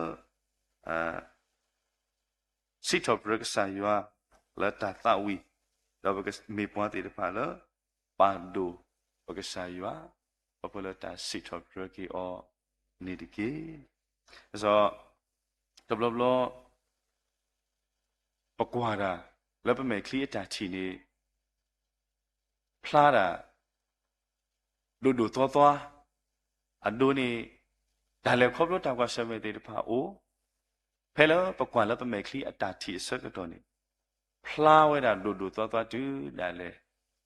စံးထီၣ်ပတြၢၤကစၢ်ယွၤ လၢတၢ်သးဝံၣ်, ဒီးပကမ့ၢ်ပှၤသ့ၣ်တဖၣ်လၢ ပာ်ဒိၣ်ပကစၢ်ယွၤ ခီဖျိလၢတၢ်စံးထီၣ်ပတြၢၤက့ၤအီၤန့ၣ်တက့ၢ်. စီၤ တဘျီဘျီ ပကွၢ်တၢ် လၢပမဲာ်ချံအတၢ်ထံၣ်န့ၣ် ဖျါတၢ် ဒိၣ်ဒိၣ်သွါသွါ, အဒိန့ၣ် တၢ်လဲၤခီဖျိတၢ်ကွၢ်ဆၢၣ်မဲာ်သ့ၣ်တဖၣ်အိၣ်, ဖဲလၢပကွၢ်လၢပမဲာ်ချံအတၢ်ထံၣ်အဆၢကတီၢ်န့ၣ် ဖျါဝဲဒၣ်ဒိၣ်ဒိၣ်သွါသွါတုၤဒၣ်လဲာ်,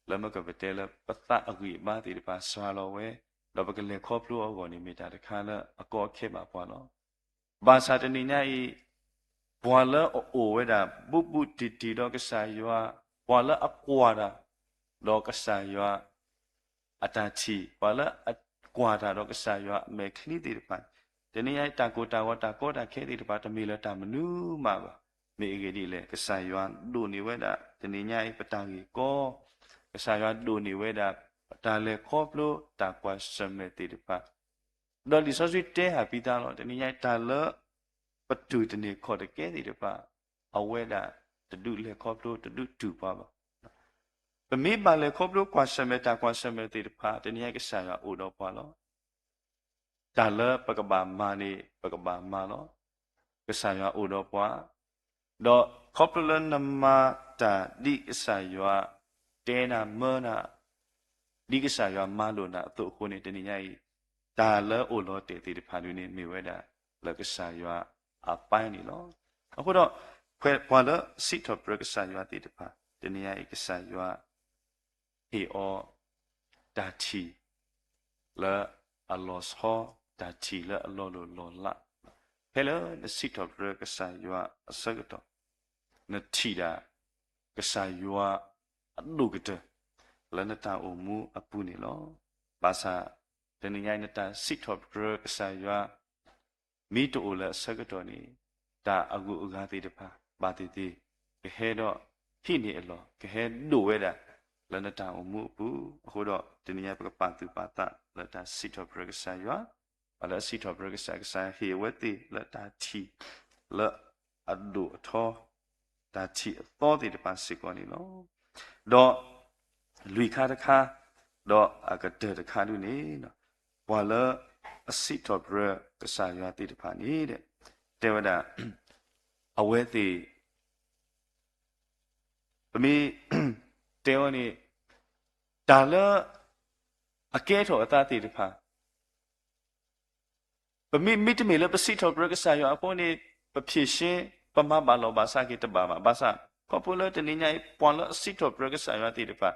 လၢမ့ၢ်ကပတဲလၢပသးအဂံၢ်အဘါသ့ၣ်တဖၣ်စှၤလီၤဝဲ, ဒီးပကလဲၤခီဖျိအဂီၢ်န့ၣ် မ့ၢ်တၢ်တခါလၢအကီအခဲဘၣ်ပှၤလီၤ. ဘၣ်ဆၣ်တနံၤညါအံၤ ပှၤလၢအအိၣ်ဝဲဒၣ်ဘူးဘူးတံၢ်တံၢ်ဒီးကစၢ်ယွၤ, ပှၤလၢအကွၢ်တၢ် ဒီးကစၢ်ယွၤ အတၢ်ထံၣ်, ပှၤလၢအကွၢ်တၢ်ဒီးကစၢ်ယွၤအမဲာ်ချံသ့ၣ်တဖၣ်, တနံၤညါအံၤတၢ်ကိၢ်တၢ်ဂီၤတၢ်ကီတၢ်ခဲသ့ၣ်တဖၣ် တမ့ၢ်လၢတၢ်မနုၤမးဘၣ်. မ့ၢ်အဂ့ၢ်ဒ်လဲၣ်, ကစၢ်ယွၤဒိၣ်န့ၢ်ဝဲဒၣ် တနံၤညါအံၤပတၢ်ဂ့ၢ်ကီ, ကစၢ်ယွၤဒိၣ်န့ၢ်ဝဲဒၣ် ပတၢ်လဲၤခီဖျိတၢ်ကွၢ်ဆၢၣ်မဲာ်သ့ၣ်တဖၣ်, ဒီးလံာ်စီဆှံတဲဟးပံသးလီၤ. တနံၤညါအံၤတၢ်လၢ ပတုၤတန့ၢ်ခီၣ်တကဲသ့ၣ်တဖၣ် အဝဲဒၣ်တဒုးလဲၤခီဖျိတဒုးတုၤပှၤဘၣ်. ပမ့ၢ်ဘၣ်လဲၤခီဖျိကွၢ်ဆၢၣ်မဲာ်တၢ်ကွၢ်ဆၢၣ်မဲာ်သ့ၣ်တဖၣ် တနံၤညါကစၢ်ယွၤအိၣ်ဒီးပှၤလီၤ. တၢ်လၢပကဘၣ်မၤန့ၣ် ပကဘၣ်မၤလီၤ. ကစၢ်ယွၤအိၣ်ဒီးပှၤ, ဒီးခီဖျိလၢနမၤတၢ်ဒ်ကစၢ်ယွၤတဲနၤမၢနၤ, ဒ်ကစၢ်ယွၤမၤလိာ်နၤအသိးအဃိန့ၣ် တနံၤညါအံၤ တၢ်လၢအိၣ်လီၤတဲာ်သ့ၣ်တဖၣ်ဒုန့ၣ် မ့ၢ်ဝဲဒၣ်လၢကစၢ်ယွၤအပၢ်န့ၣ်လီၤ. အဃိဒီး ပှၤလၢစံးထီၣ်ပတြၢၤကစၢ်ယွၤသ့ၣ်တဖၣ် တနံၤညါအံၤ ကစၢ်ယွၤ ဟ့ၣ်အီၤ တၢ်ထံၣ် လၢအလီၤဆီ တၢ်ထံၣ်လၢအလီၤလိၢ်လီၤလး, ဖဲလၢနစံးထီၣ်ပတြၢၤကစၢ်ယွၤအဆၢကတီၢ် နထံၣ်ဒၣ် ကစၢ်ယွၤအဒိၣ်ကတၢၢ် လၢနတၢ်အိၣ်မူအပူၤန့ၣ်လီၤ. ဘၣ်ဆၣ် တနံၤညါအံၤ နတၢ်စံးထီၣ်ပတြၢၤကစၢ်ယွၤ မ့ၢ်တအိၣ်လၢအဆၢကတီၢ်န့ၣ် တၢ်အဂုၤအဂၤသ့ၣ်တဖၣ် ဘၣ်သ့ၣ်သ့ၣ် ကဟဲဒီးဟံးန့ၢ်အလီၢ် ကဟဲဒိၣ်ဝဲဒၣ် လၢနတၢ်အိၣ်မူအပူၤ. အဃိဒီး တနံၤညါပကပာ်သူၣ်ပာ်သးလၢတၢ်စံးထီၣ်ပတြၢၤကစၢ်ယွၤ, ပှၤလၢအစံးထီၣ်ပတြၢၤကစၢ် ကစၢ်ဟ့ၣ်အဝဲသ့ၣ်လၢတၢ်ထံၣ် လၢအဒိၣ်အထီ တၢ်ထံၣ်အသီသ့ၣ်တဖၣ်စ့ၢ်ကီးန့ၣ်လီၤ. ဒီးလွံၢ်ခါတခါ, ဒီးအကတၢၢ်တခါဒုန့ၣ်, ပှၤလၢအစံးထီၣ်ပတြၢၤကစၢ်ယွၤသ့ၣ်တဖၣ်န့ၣ် တဲဝဲဒၣ် အဝဲသ့ၣ် ပမ့ၢ်တဲအီၤန့ၣ် တၢ်လၢအကဲထီၣ်အသးသ့ၣ်တဖၣ် ပမ့ၢ် မ့တမ့ၢ်လၢပစံးထီၣ်ပတြၢၤကစၢ်ယွၤအဃိန့ၣ် ပဖြေရှင်း ပမၤဘၣ်လီၢ်ဘၣ်စးက့ၤတဘၣ်ဘၣ်. ဘၣ်ဆၣ် ခီဖျိလၢတနံၤညါအံၤ ပှၤလၢအစံးထီၣ်ပတြၢၤကစၢ်ယွၤသ့ၣ်တဖၣ်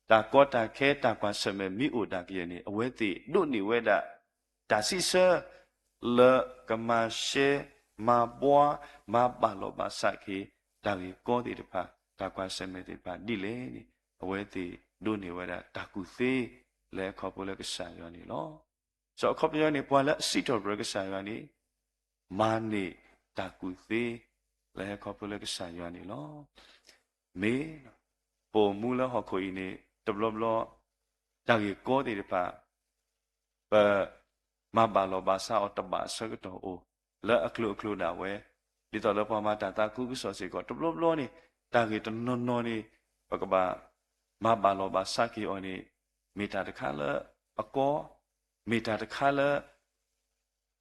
တၢ်ကီတၢ်ခဲတၢ်ကွၢ်ဆၢၣ်မဲာ်မ့ၢ်အိၣ်ဒၣ်ကယဲၢ်န့ၣ် အဝဲသ့ၣ်ဒိးန့ၢ်ဝဲဒၣ် တၢ်စံးဆၢ လၢကမၤရှဲ မၤဘှါ မၤဘၣ်လီၢ်ဘၣ်စးက့ၤ တၢ်ဂ့ၢ်ကီသ့ၣ်တဖၣ် တၢ်ကွၢ်ဆၢၣ်မဲာ်သ့ၣ်တဖၣ်ဒ်လဲၣ်န့ၣ် အဝဲသ့ၣ်ဒိးန့ၢ်ဝဲဒၣ်တၢ်ကူၣ်သ့ လၢခီဖျိလၢကစၢ်ယွၤန့ၣ်လီၤ. စီၤအခီပညီန့ၣ် ပှၤလၢအစံးထီၣ်ပတြၢၤကစၢ်ယွၤန့ၣ် မၤန့ၢ်တၢ်ကူၣ်သ့ လၢဟဲခီဖျိလၢကစၢ်ယွၤန့ၣ်လီၤ. မ့ၢ် ပအိၣ်မူလၢဟီၣ်ခိၣ်အံၤန့ၣ် တဘျီဘျီ တၢ်ဂ့ၢ်ကီသ့ၣ်တဖၣ် ပ မၤဘၣ်လီၢ်ဘၣ်စးအီၤတဘၣ်အဆၢကတီၢ်အိၣ် လၢအကျိၤအကျိၤဒၣ်ဝဲ, ဒ်သိးလၢပှၤမၤတၢ်သးခုကစီၣ်စ့ၢ်ကီး တဘျီဘျီန့ၣ် တၢ်ဂ့ၢ်တနီၤနီၤန့ၣ် ပကဘၣ် မၤဘၣ်လီၢ်ဘၣ်စးက့ၤအီၤန့ၣ် မ့ၢ်တၢ်တခါလၢအကီ, မ့ၢ်တၢ်တခါလၢ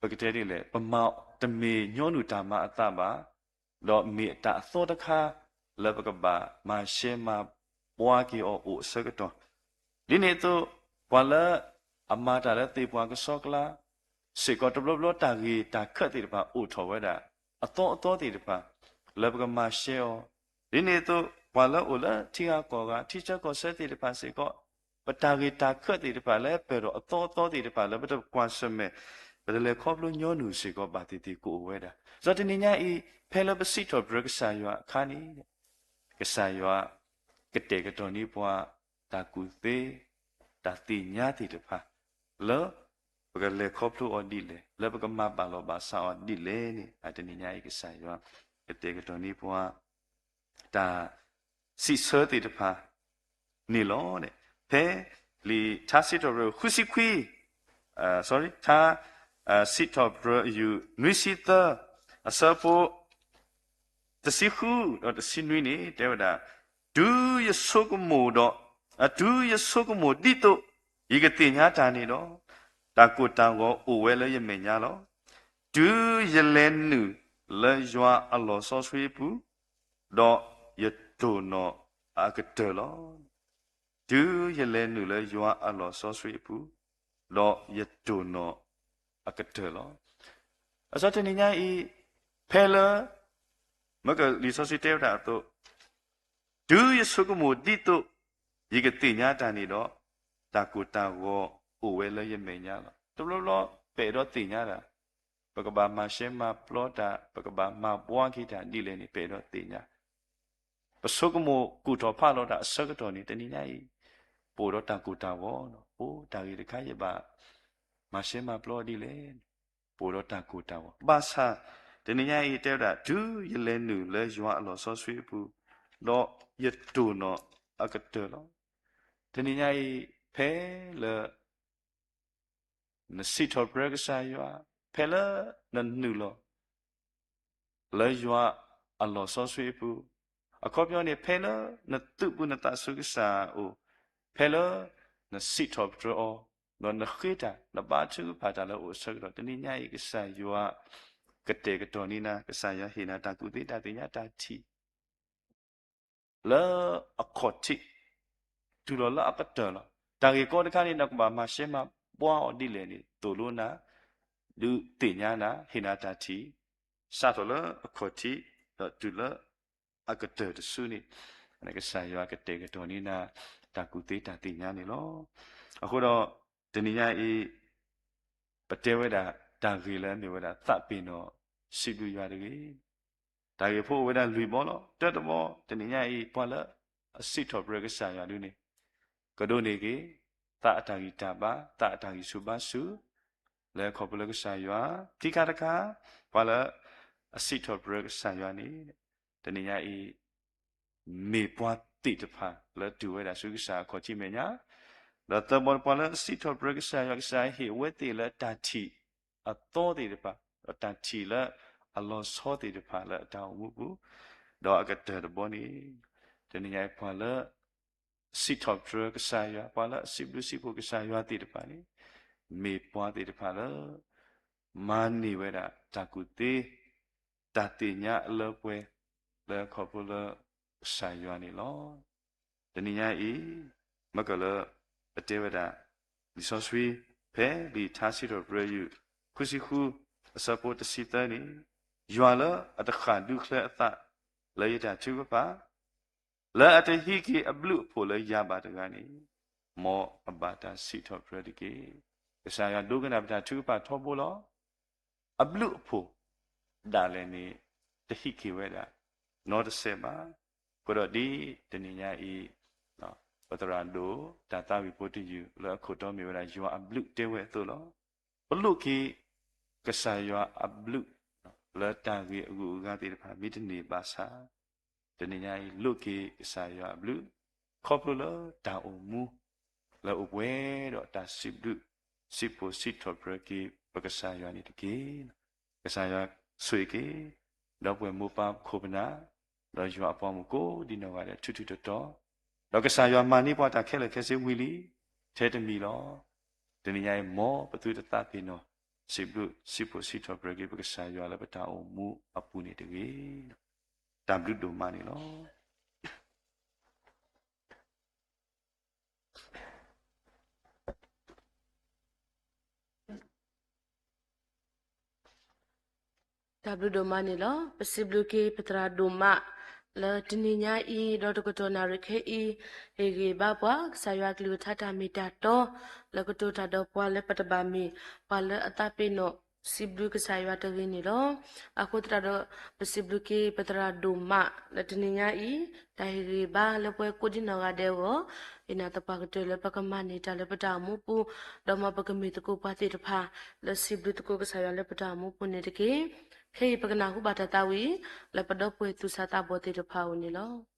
ပကတဲဒ်လဲၣ် ပမၤတမ့ၢ်ညီနုၢ်တၢ်မၤအသးဘၣ် ဒီးမ့ၢ်တၢ်အသီတခါ လၢပကဘၣ်မၤရှဲမၤဘှါက့ၤအီၤအိၣ်အဆၢကတီၢ်, ဒ်န့ၣ်အသိး ပှၤလၢအမၤတၢ်လၢသ့ၣ်ပှၢ်ကဆှီကျါ စ့ၢ်ကီးတဘျီဘျီတၢ်ဂ့ၢ်တၢ်ခၢၣ်သ့ၣ်တဖၣ်အိၣ်ထီၣ်ဝဲဒၣ် အသီအသီသ့ၣ်တဖၣ် လၢပကမၤရှဲအီၤ, ဒ်န့ၣ်အသိး ပှၤလၢအိၣ်လၢထံဂၤကီၢ်ဂၤ ထံဆၢကီၢ်ဆၢသ့ၣ်တဖၣ်စ့ၢ်ကီး ပတၢ်ဂ့ၢ်တၢ်ခၢၣ်သ့ၣ်တဖၣ်လၢပၢၢ်ထီၣ်အသီအသီသ့ၣ်တဖၣ်လၢပတကွၢ်ဆၢၣ်မဲာ် ပတလဲၤခီဖျိညီနုၢ်စ့ၢ်ကီးဘၣ်သ့ၣ်သ့ၣ်ကအိၣ်ဝဲဒၣ်. ဒီးတနံၤညါအံၤ ဖဲလၢပစံးထီၣ်ပတြၢၤကစၢ်ယွၤအခါန့ၣ် ကစၢ်ယွၤ ကတဲာ်ကတီၤန့ၢ်ပှၤ တၢ်ကူၣ်သ့ တၢ်သ့ၣ်ညါသ့ၣ်တဖၣ် လၢ ပကလဲၤခီဖျိအီၤဒ်လဲၣ် လၢပကမၤဘၣ်လီၢ်ဘၣ်စးအီၤဒ်လဲၣ်န့ၣ် အတနံၤညါအံၤကစၢ်ယွၤ ကတဲာ်ကတီၤန့ၢ်ပှၤ တၢ် စံးဆၢသ့ၣ်တဖၣ် န့ၣ်လီၤ. ဖဲ လံာ်ထါစံးထီၣ်ပတြၢၤဃုဆံခွံ sorry ထါ စံးထီၣ်ပတြၢၤအယူၢ် နွံဆံသၢ အဆၢဖိ တဆံဃု ဒီးတဆံနွံန့ၣ် တဲဝဲဒၣ်, တုၤယဆိကမိၣ်ဒီး, တုၤယဆိကမိၣ်ဒ်သိး ယကသ့ၣ်ညါတၢ်န့ၣ်ဒီး, တၢ်ကိၢ်တၢ်ဂီၤအိၣ်ဝဲလၢယမဲာ်ညါလီၤ. တုၤယလဲၤနုာ်လၢယွၤအလီၢ်စီဆှံအပူၤ, ဒီးယတိၢ်နီၣ်အကတၢၢ်လီၤ. တုၤယလဲၤနုာ်လၢယွၤအလီၢ်စီဆှံအပူၤ, ဒီးယတိၢ်နီၣ်အကတၢၢ်လီၤ. အစီတနံၤညါအံၤ ဖဲလၢ မ့ၢ်ကလံာ်စီဆှံတဲဝဲဒၣ်အသိး, တုၤယဆိကမိၣ်ဒ်သိး ယကသ့ၣ်ညါတၢ်န့ၣ်ဒီး, တၢ်ကိၢ်တၢ်ဂီၤအိၣ်ဝဲလၢယမဲာ်ညါလီၤ. တဘျီဘျီ ပအဲၣ်ဒိးသ့ၣ်ညါတၢ်, ပကဘၣ်မၤရှဲမၤပျီတၢ်, ပကဘၣ်မၤဘှါက့ၤတၢ်ဒ်လဲၣ်န့ၣ် ပအဲၣ်ဒိးသ့ၣ်ညါ ပဆိကမိၣ်ကူၣ်ထီၣ်ဖးလီၤတၢ်အဆၢကတီၢ်န့ၣ် တနံၤညါအံၤ ပအိၣ်ဒီးတၢ်ကိၢ်တၢ်ဂီၤ, အိၣ်တၢ်ဂ့ၢ်တခါယဘၣ် မၤရှဲမၤပျီဒ်လဲၣ်န့ၣ် ပအိၣ်ဒီးတၢ်ကိၢ်တၢ်ဂီၤ. ဘၣ်ဆၣ် တနံၤညါအံၤတဲဝဲဒၣ် တုၤယလဲၤနုာ်လၢယွၤအလီၢ်စီဆှံအပူၤ, ဒီးယတိၢ်နီၣ်အကတၢၢ်လီၤ. တနံၤညါအံၤ ဖဲလၢ နစံးထီၣ်ပတြၢၤကစၢ်ယွၤ, ဖဲလၢနနုာ်လီၤ လၢယွၤအလီၢ်စီဆှံအပူၤ, အခီပညီန့ၣ် ဖဲလၢနသူၣ်ပူၤနသးဆူကစၢ်အအိၣ်, ဖဲလၢနစံးထီၣ်ပတြၢၤအီၤ, ဒီးနဃ့တၢ် နဘါထုကဖၣ်တၢ်လၢအအိၣ်အဆၢကတီၢ် တနံၤညါအံၤ ကစၢ်ယွၤ ကတဲာ်ကတီၤန့ၢ်နၤ, ကစၢ်ယွၤဟ့ၣ်နၤတၢ်ကူၣ်သ့တၢ်သ့ၣ်ညါတၢ်ထံၣ် လၢအခီၣ်ထံး တုၤလီၤလၢအကတၢၢ်လီၤ. တၢ်ဂ့ၢ်ကီတခါန့ၣ် နကဘၣ်မၤရှဲမၤ ပှၤအီၤဒ်လဲၣ်န့ၣ် သိၣ်လိနၤ, ဒုးသ့ၣ်ညါနၤ, ဟ့ၣ်နၤတၢ်ထံၣ်, စးထီၣ်လၢအခီၣ်ထံး ဒီးတုၤလၢအကတၢၢ်တစုန့ၣ်, ကစၢ်ယွၤကတဲာ်ကတီၤန့ၢ်နၤ တၢ်ကူၣ်သ့တၢ်သ့ၣ်ညါန့ၣ်လီၤ. အဃိဒီး တနံၤညါအံၤ ပတဲဝဲဒၣ် တၢ်ဂ့ၢ်လၢအမ့ၢ်ဝဲဒၣ်သးပ့ၤနီၣ်စံးဘျုးယွၤတဂ့ၤ. တၢ်ဂ့ၢ်ဖိအိၣ်ဝဲဒၣ်လွံၢ်ဘီလီၤ. တၢတဘီ တနံၤညါအံၤ ပှၤလၢအစံးထီၣ်ပတြၢၤကစၢ်ယွၤဒုန့ၣ် ကဒိးန့ၢ်က့ၤ သးအတၢ်ဂံၢ်တၢ်ဘါ, သးအတၢ်ဂံၢ်ဆူၣ်ဘါဆူၣ် လၢခီဖျိလၢကစၢ်ယွၤ, ခံခါတခါ ပှၤလၢအစံးထီၣ်ပတြၢၤကစၢ်ယွၤန့ၣ် တနံၤညါအံၤ မ့ၢ်ပှၤသ့ၣ်တဖၣ်လၢတုၤဝဲဒၣ်ဆူကစၢ်အခီၣ်ထံးမဲာ်ညါ, ဒီးသၢဘီ ပှၤလၢအစံးထီၣ်ပတြၢၤကစၢ်ယွၤ ကစၢ်ဟ့ၣ်ဝဲသ့ၣ်လၢတၢ်ထံၣ်အသီသ့ၣ်တဖၣ်, ဒီးတၢ်ထံၣ်လၢအလီၤဆီသ့ၣ်တဖၣ်လၢအတၢ်အိၣ်မူပူၤ, ဒီးအကတၢၢ်တဘီန့ၣ် တနံၤညါအံၤ ပှၤလၢ စံးထီၣ်ပတြၢၤကစၢ်ယွၤ, ပှၤလၢအစံးဘျုးစံးဖှိၣ်ကစၢ်ယွၤသ့ၣ်တဖၣ်န့ၣ် မ့ၢ်ပှၤသ့ၣ်တဖၣ်လၢ မၤန့ၢ်ဝဲဒၣ်တၢ်ကူၣ်သ့, တၢ်သ့ၣ်ညါအလၢပှဲၤ လၢခီဖျိလၢကစၢ်ယွၤန့ၣ်လီၤ. တနံၤညါအံၤ မ့ၢ်ကလၢ ပတဲဝဲဒၣ် လံာ်စီဆှံ ဖဲလံာ်ထါစံးထီၣ်ပတြၢၤယုၢ် ခွံဆံဃု အဆၢဖိတဆံသၢန့ၣ်, ယွၤလၢအတဃၣ်ဒူချၢအသး လၢယတၢ်ထုကဖၣ် လၢအတဟံးက့ၤအဘျုးအဖှိၣ်လၢယၤဘၣ်တဂၤန့ၣ်, မ်အဘၣ်တၢ်စံးထီၣ်ပတြၢၤတက့ၢ်. ကစၢ်ယွၤဒိကနၣ်ပတၢ်ထုကဖၣ်ထီဘိလီၤ. အဘျုးအဖှိၣ်ဒၣ်လဲာ်န့ၣ် တဟံးက့ၤဝဲဒၣ် နီတစဲးဘၣ်. အဃိဒီးဒ်တနံၤညါအံၤ ပသရၣ်ဒိၣ် တၢ်သးဝံၣ်ဖိတယုၢ်လၢအခိၣ်တီမ့ၢ်ဝဲဒၣ် ယွၤအဘျုးတဲဝဲအသိးလီၤ. ပလိးက့ၤ ကစၢ်ယွၤအဘျုး လၢတၢ်ဂ့ၢ်အဂုၤအဂၤသ့ၣ်တဖၣ် မ့တမ့ၢ်ဘၣ်ဆၣ်, တနံၤညါအံၤ လိးက့ၤကစၢ်ယွၤအဘျုး ခီဖျိလၢတၢ်အိၣ်မူ လၢအအိၣ်ပှဲၤဒီးတၢ်စံးဘျုး စံးဖှိၣ်စံးထီၣ်ပတြၢၤက့ၤ ပကစၢ်ယွၤန့ၣ်တက့ၢ်. ကစၢ်ယွၤဆိၣ်ဂ့ၤက့ၤ ဒီပုၢ်ဝဲၢ်မိၢ်ပၢ်ခိၣ်ပနၢ် ဒီးယွၤအပှၤမုၣ်ကိးဒံနီၢ်ဂၤဒဲး ထူထူတီတီ, ဒီးကစၢ်ယွၤမၤန့ၢ်ပှၤတၢ်ခဲလၢာ်ခဲဆ့ဝံၤလံ ထဲတမံၤလီၤ. တနံၤညါအံၤ မ်ပသုတသးပ့ၤနီၣ် စံးဘျုးစံးဖှိၣ်စံးထီၣ်ပတြၢၤက့ၤ ပကစၢ်ယွၤလၢပတၢ်အိၣ်မူအပူၤန့ၣ်တဂ့ၤ. တၢ်ဘျုးဒိၣ်မးန့ၣ်လီၤ. တၢ်ဘျုးဒိၣ်မးန့ၣ်လီၤ. ပစံးဘျုးက့ၤပသရၣ်ဒိၣ်မး လၢတနံၤညါအံၤ ဒီးတကတီၢ်နၣ်ရံၣ်ခဲအံၤ ဟ့ၣ်ဂံၢ်ဘါပှၤ ကစၢ်ယွၤအကလုၢ်ကထါတၢ်မ့ၢ်တၢ်တီ လၢကတိၤတၢ်ဒီးပှၤလၢပတဘၣ်မ့ၢ် ပှၤလၢအသးပ့ၤနီၣ် စံးဘျုးကစၢ်ယွၤတဂ့ၤန့ၣ်လီၤ. အဃိသတးဒီး ပစံးဘျုးက့ၤပသရၣ်ဒိၣ်မး လၢတနံၤညါအံၤ တၢ်ဟ့ၣ်ဂံၢ်ဘါလၢပဝဲကိးဒံနီၢ်ဂၤဒဲးအဂီၢ် ယနာ်သပှၢ်ကတၢၢ်လၢပကမၤန့ၢ်တၢ်လၢပတၢ်အိၣ်မူပူၤ, ဒီးမ်ပကမ့ၢ်သကိးပှၤသ့ၣ်တဖၣ် လၢစံးဘျုးသကိးကစၢ်ယွၤလၢပတၢ်အိၣ်မူပူၤန့ၣ်တက့ၢ်. ခဲအံၤပကနၢ်ဟူဘၣ်တၢ်သးဝံၣ် လၢပဒီပုၢ်ဝဲၢ်သူၣ်စၢ်သးဘီၣ်သ့ၣ်တဖၣ်အအိၣ်န့ၣ်လီၤ.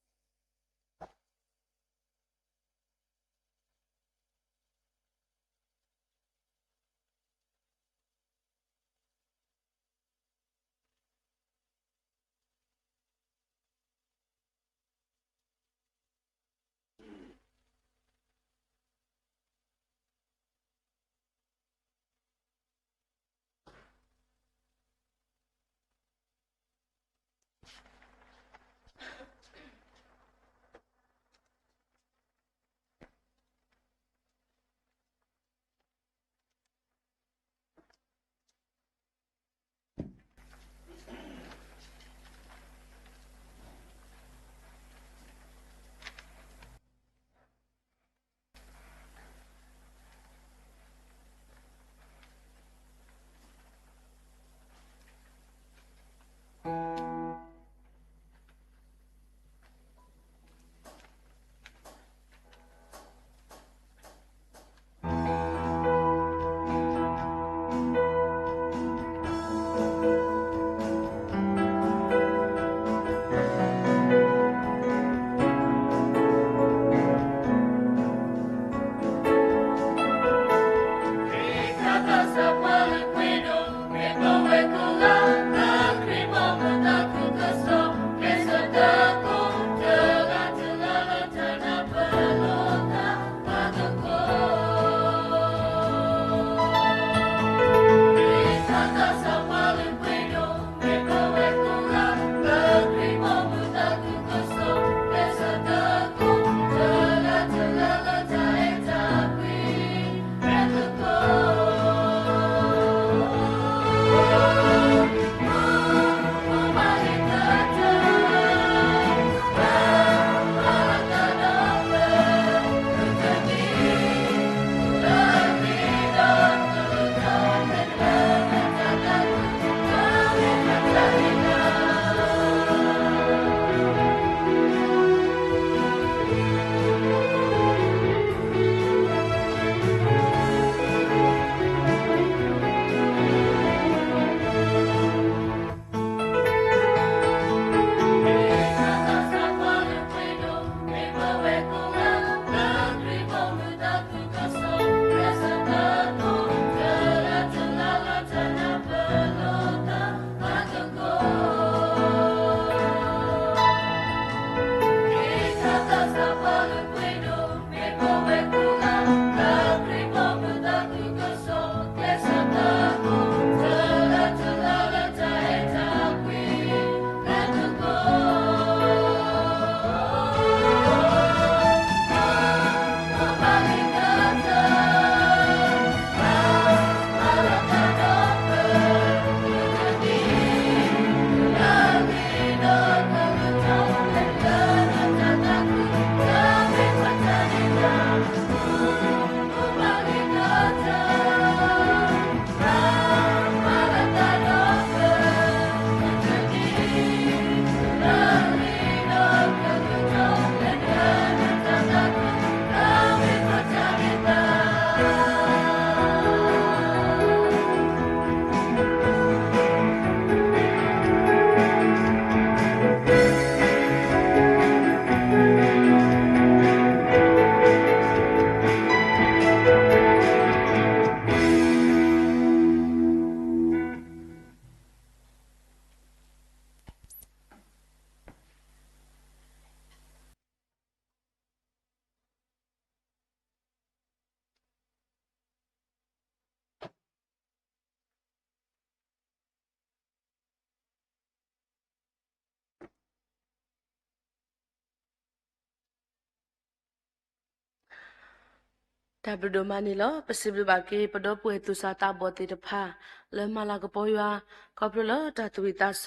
တၢ်ဘျုးဒိၣ်မးန့ၣ်လီၤ. ပစံးဘျုးဘၣ်က့ၤ ပဒီပုၢ်ဝဲၢ်သူၣ်စၢ်သးဘီၣ်သ့ၣ်တဖၣ် လၢမၤလၤကပီၤယွၤ ခီဖျိလၢတၢ်သူၣ်ဝံၣ်သးဆ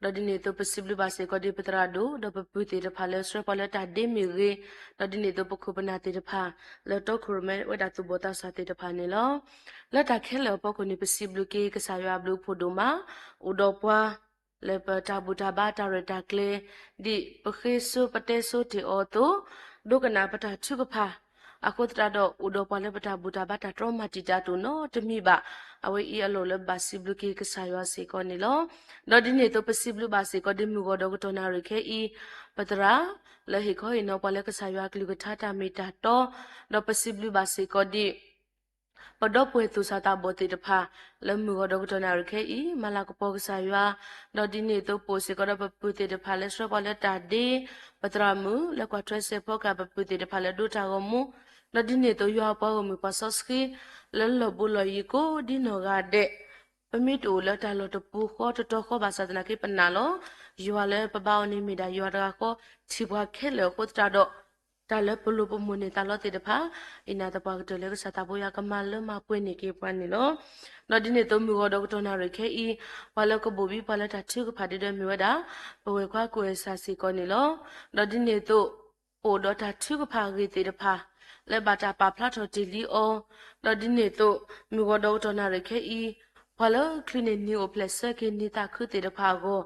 ၢ, ဒီးဒ်န့ၣ်အသိး ပစံးဘျုးဘၣ်စ့ၢ်ကီးဒ်ပသရၣ်ဒိၣ် ဒီးပပုၢ်သ့ၣ်တဖၣ်လၢဆှၢပှၤလၢတၢ်ဒ့မ့ၢ်ဂ့ၤ, ဒီးဒ်န့ၣ်အသိး ပခိၣ်ပနၢ်သ့ၣ်တဖၣ် လၢတီခိၣ်ရိၣ်မဲဝဲဒၣ်သူၣ်ဘီၣ်သးစၢ်သ့ၣ်တဖၣ်န့ၣ်လီၤ. လၢတၢ်ခဲလၢာ်အဖီခိၣ်န့ၣ် ပစံးဘျုးက့ၤကစၢ်ယွၤအဘျုးအဖှိၣ်ဒိၣ်မး, အိၣ်ဒီးပှၤ လၢပတၢ်ဘူၣ်တၢ်ဘါတၢ်ရဲၣ်တၢ်ကျဲၤ ဒ်ပဃ့စိပတဲစိတ့ၢ်အီၤအသိး, ဒိကနၣ်ပတၢ်ထုကဖၣ်, အဃိသတးဒီး အိၣ်ဒီးပှၤလၢပတၢ်ဘူၣ်တၢ်ဘါတၢ်တြီမၤတံာ်တာ်တအိၣ်နီတမံၤဘၣ်. အဝဲအံၤအလီၢ်လၢဘၣ်စံးဘျုးက့ၤကစၢ်ယွၤစ့ၢ်ကီးန့ၣ်လီၤ. ဒီးဒ်န့ၣ်အသိး ပစံးဘျုးဘၣ်စ့ၢ်ကီးဒ်မုၢ်ဂီၤဒီးကတီၢ်နၣ်ရံၣ်ခဲအံၤ ပသရၣ် လၢဟ့ၣ်ခီဟ့ၣ်နီၤပှၤလၢကစၢ်ယွၤအကလုၢ်ကထါတၢ်မ့ၢ်တၢ်တီ, ဒီးပစံးဘျုးဘၣ်စ့ၢ်ကီးဒ် ပဒီပုၢ်ဝဲၢ်သူၣ်စၢ်သးဘီၣ်သ့ၣ်တဖၣ် လၢမုၢ်ဂီၤဒီးကတီၢ်နၣ်ရံၣ်ခဲအံၤ မၤလၤကပီၤကစၢ်ယွၤ, ဒီးဒ်န့ၣ်အသိး ပအိၣ်စ့ၢ်ကီးဒီးပပုၢ်သ့ၣ်တဖၣ်လၢဆှၢပှၤလၢတၢ်ဒ့, ပသရၣ်မုၣ်လၢကွၢ်ထွဲစဲးဖီကဟၣ် ပပုၢ်သ့ၣ်တဖၣ်လၢဒိတၢ်ဂီၤမူ, ဒီးဒ်န့ၣ်အသိး ယွၤပှၤဂီၢ်မုၢ်ပှၤစီဆှံ လၢလီၢ်ဘူးလီၢ်ယံၤကိးဒ်နီၢ်ဂၤဒဲး ပမ့ၢ်တအိၣ်လၢတၢ်လီၢ်တပူၤဃီတတီၤဃီဘၣ်ဆၣ်သနာ်က့ ပနာ်လီၤ. ယွၤလၢပဘါအီၤန့ၣ်မ့ၢ်ဒၣ်ယွၤတဂၤဃီ, ထံၣ်ပှၤခဲလၢာ်အဃိသတးဒီး တၢ်လၢပလိၣ်ပမိၣ်န့ၢ်သးလီသ့ၣ်တဖၣ် အံၤနၤသပှၢ်ကတၢၢ်လၢကစၢ်သးဖိယွၤကမၤလၢမၤပှဲၤန့ၢ်က့ၤပှၤန့ၣ်လီၤ. ဒီးဒ်န့ၣ်အသိး မုၢ်ဂီၤဒီးကတီၢ်နၣ်ရံၣ်ခဲအံၤ ပှၤလၢကဘိၣ်ဘံပှၤလၢတၢ်ထုကဖၣ်ဒ်ဒီးမ့ၢ်ဝဲဒၣ် ပဝဲၢ်ခွါကွဲၢ်စၢ်စ့ၢ်ကီးန့ၣ်လီၤ. ဒီးဒ်န့ၣ်အသိး ပအိၣ်ဒီးတၢ်ထုကဖၣ်အဂ့ၢ်သ့ၣ်တဖၣ် လၢဘၣ်တၢ်ပာ်ဖျါထီၣ်တ့ၢ်လံအီၤ, ဒီးဒ်န့ၣ်အသိး မုၢ်ဂီၤဒီးကတီၢ်နၣ်ရံၣ်ခဲအံၤ ပှၤလၢချုးန့ၢ်နံၤအိၣ်ဖျဲၣ်ဆၢက့ၤနံၤသးခုသ့ၣ်တဖၣ်အဂီၢ်,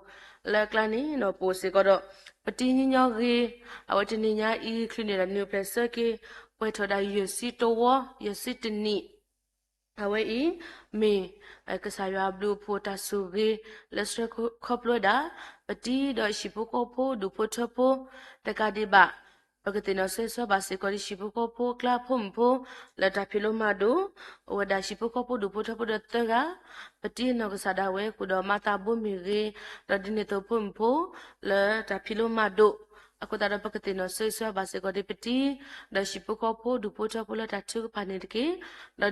လၢအကျါန့ၣ်ဒီးပအိၣ်စ့ၢ်ကီးဒီး ပတံၤညီညီဂ့ၤ, အဝဲတနံၤညါအံၤ ချုးန့ၢ်ဒၣ်နံၤအိၣ်ဖျဲၣ်ဆၢက့ၤ ပှဲၤထီၣ်ဒၣ်ယဲၢ်ဆံတဝီ ယဲၢ်ဆံတနံၣ် အဝဲအံၤ မ့ၢ် ကစၢ်ယွၤအဘျုးအဖှိၣ်တၢ်ဆိၣ်ဂ့ၤ လၢဆှၢခီဖျိဝဲဒၣ် ပတံၤဒီးဟံၣ်ဖိဃီဖိဒူၣ်ဖိထၢဖိ တကးဒံးဘၣ် ပကသ့ၣ်နီၣ်ဆၢဂ့ၤဆၢဝါဘၣ်စ့ၢ်ကီးဒ်ဟံၣ်ဖိဃီဖိ ကျါဖိမုၣ်ဖိ လၢတၢ်ဖံးလိမၤဒိး အိၣ်ဝဲဒၣ်ဟံၣ်ဖိဃီဖိဒူၣ်ဖိထၢဖိဒီးသၢဂၤ, ပတံၤအနီၢ်ကစၢ်ဒၣ်ဝဲ ဃုာ်ဒီးမၤသးဘိမ့ၢ်ဂ့ၤ, ဒီးဒ်န့ၣ်အသိးဖိမုၣ်ဖိ လၢတၢ်ဖံးလိမၤဒိး, အဃိသတးဒီးပကသ့ၣ်နီၣ်ဆၢဂ့ၤဆၢဝါဘၣ်စ့ၢ်ကီးဒ်ပတံၤ ဒီးဟံၣ်ဖိဃီဖိဒူၣ်ဖိထၢဖိလၢတၢ်ထုကဖၣ်န့ၣ်တက့ၢ်.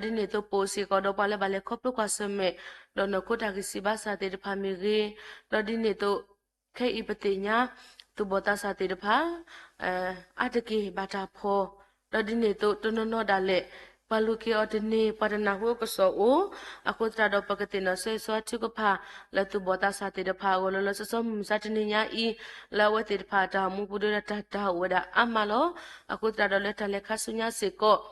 ဒီးဒ်န့ၣ်အသိးပအိၣ်စ့ၢ်ကီးဒီးပှၤလၢဘၣ်လဲၤခီဖျိကွၢ်ဆၢၣ်မဲာ် ဒီးနီၢ်ခိတၢ်ဂံၢ်စၢ်ဘါစၢ်သ့ၣ်တဖၣ်မ့ၢ်ဂ့ၤ, ဒီးဒ်န့ၣ်အသိး ခဲအံၤပသ့ၣ်ညါ သူၣ်ဘီၣ်သးစၢ်သ့ၣ်တဖၣ် အါတက့ၢ်ဘၣ်တၢ်ဖီၣ်, ဒီးဒ်န့ၣ်အသိးတနီၤနီၤဒၣ်လဲာ် ပှၤလူၤက့ၤအီၤတန့ၢ် ပှၤတနၢ်ဟူအကစီၣ်အိၣ်, အဃိသတးဒီးပကသ့ၣ်နီၣ်ဆၢဂ့ၤဆၢဝါထုကဖၣ် လၢသူၣ်ဘီၣ်သးစၢ်သ့ၣ်တဖၣ်အဂီၢ် လီၤလီၤဆီဆီမုၢ်မဆါတနံၤညါအံၤ လၢအဝဲသ့ၣ်တဖၣ်အတၢ်အိၣ်မူပူၤဒီးတၢ်တၢ်အိၣ်ဝဲဒၣ်အါမးလီၤ. အဃိသတးဒီးလၢတၢ်လဲၤခါဆူညါစ့ၢ်ကီး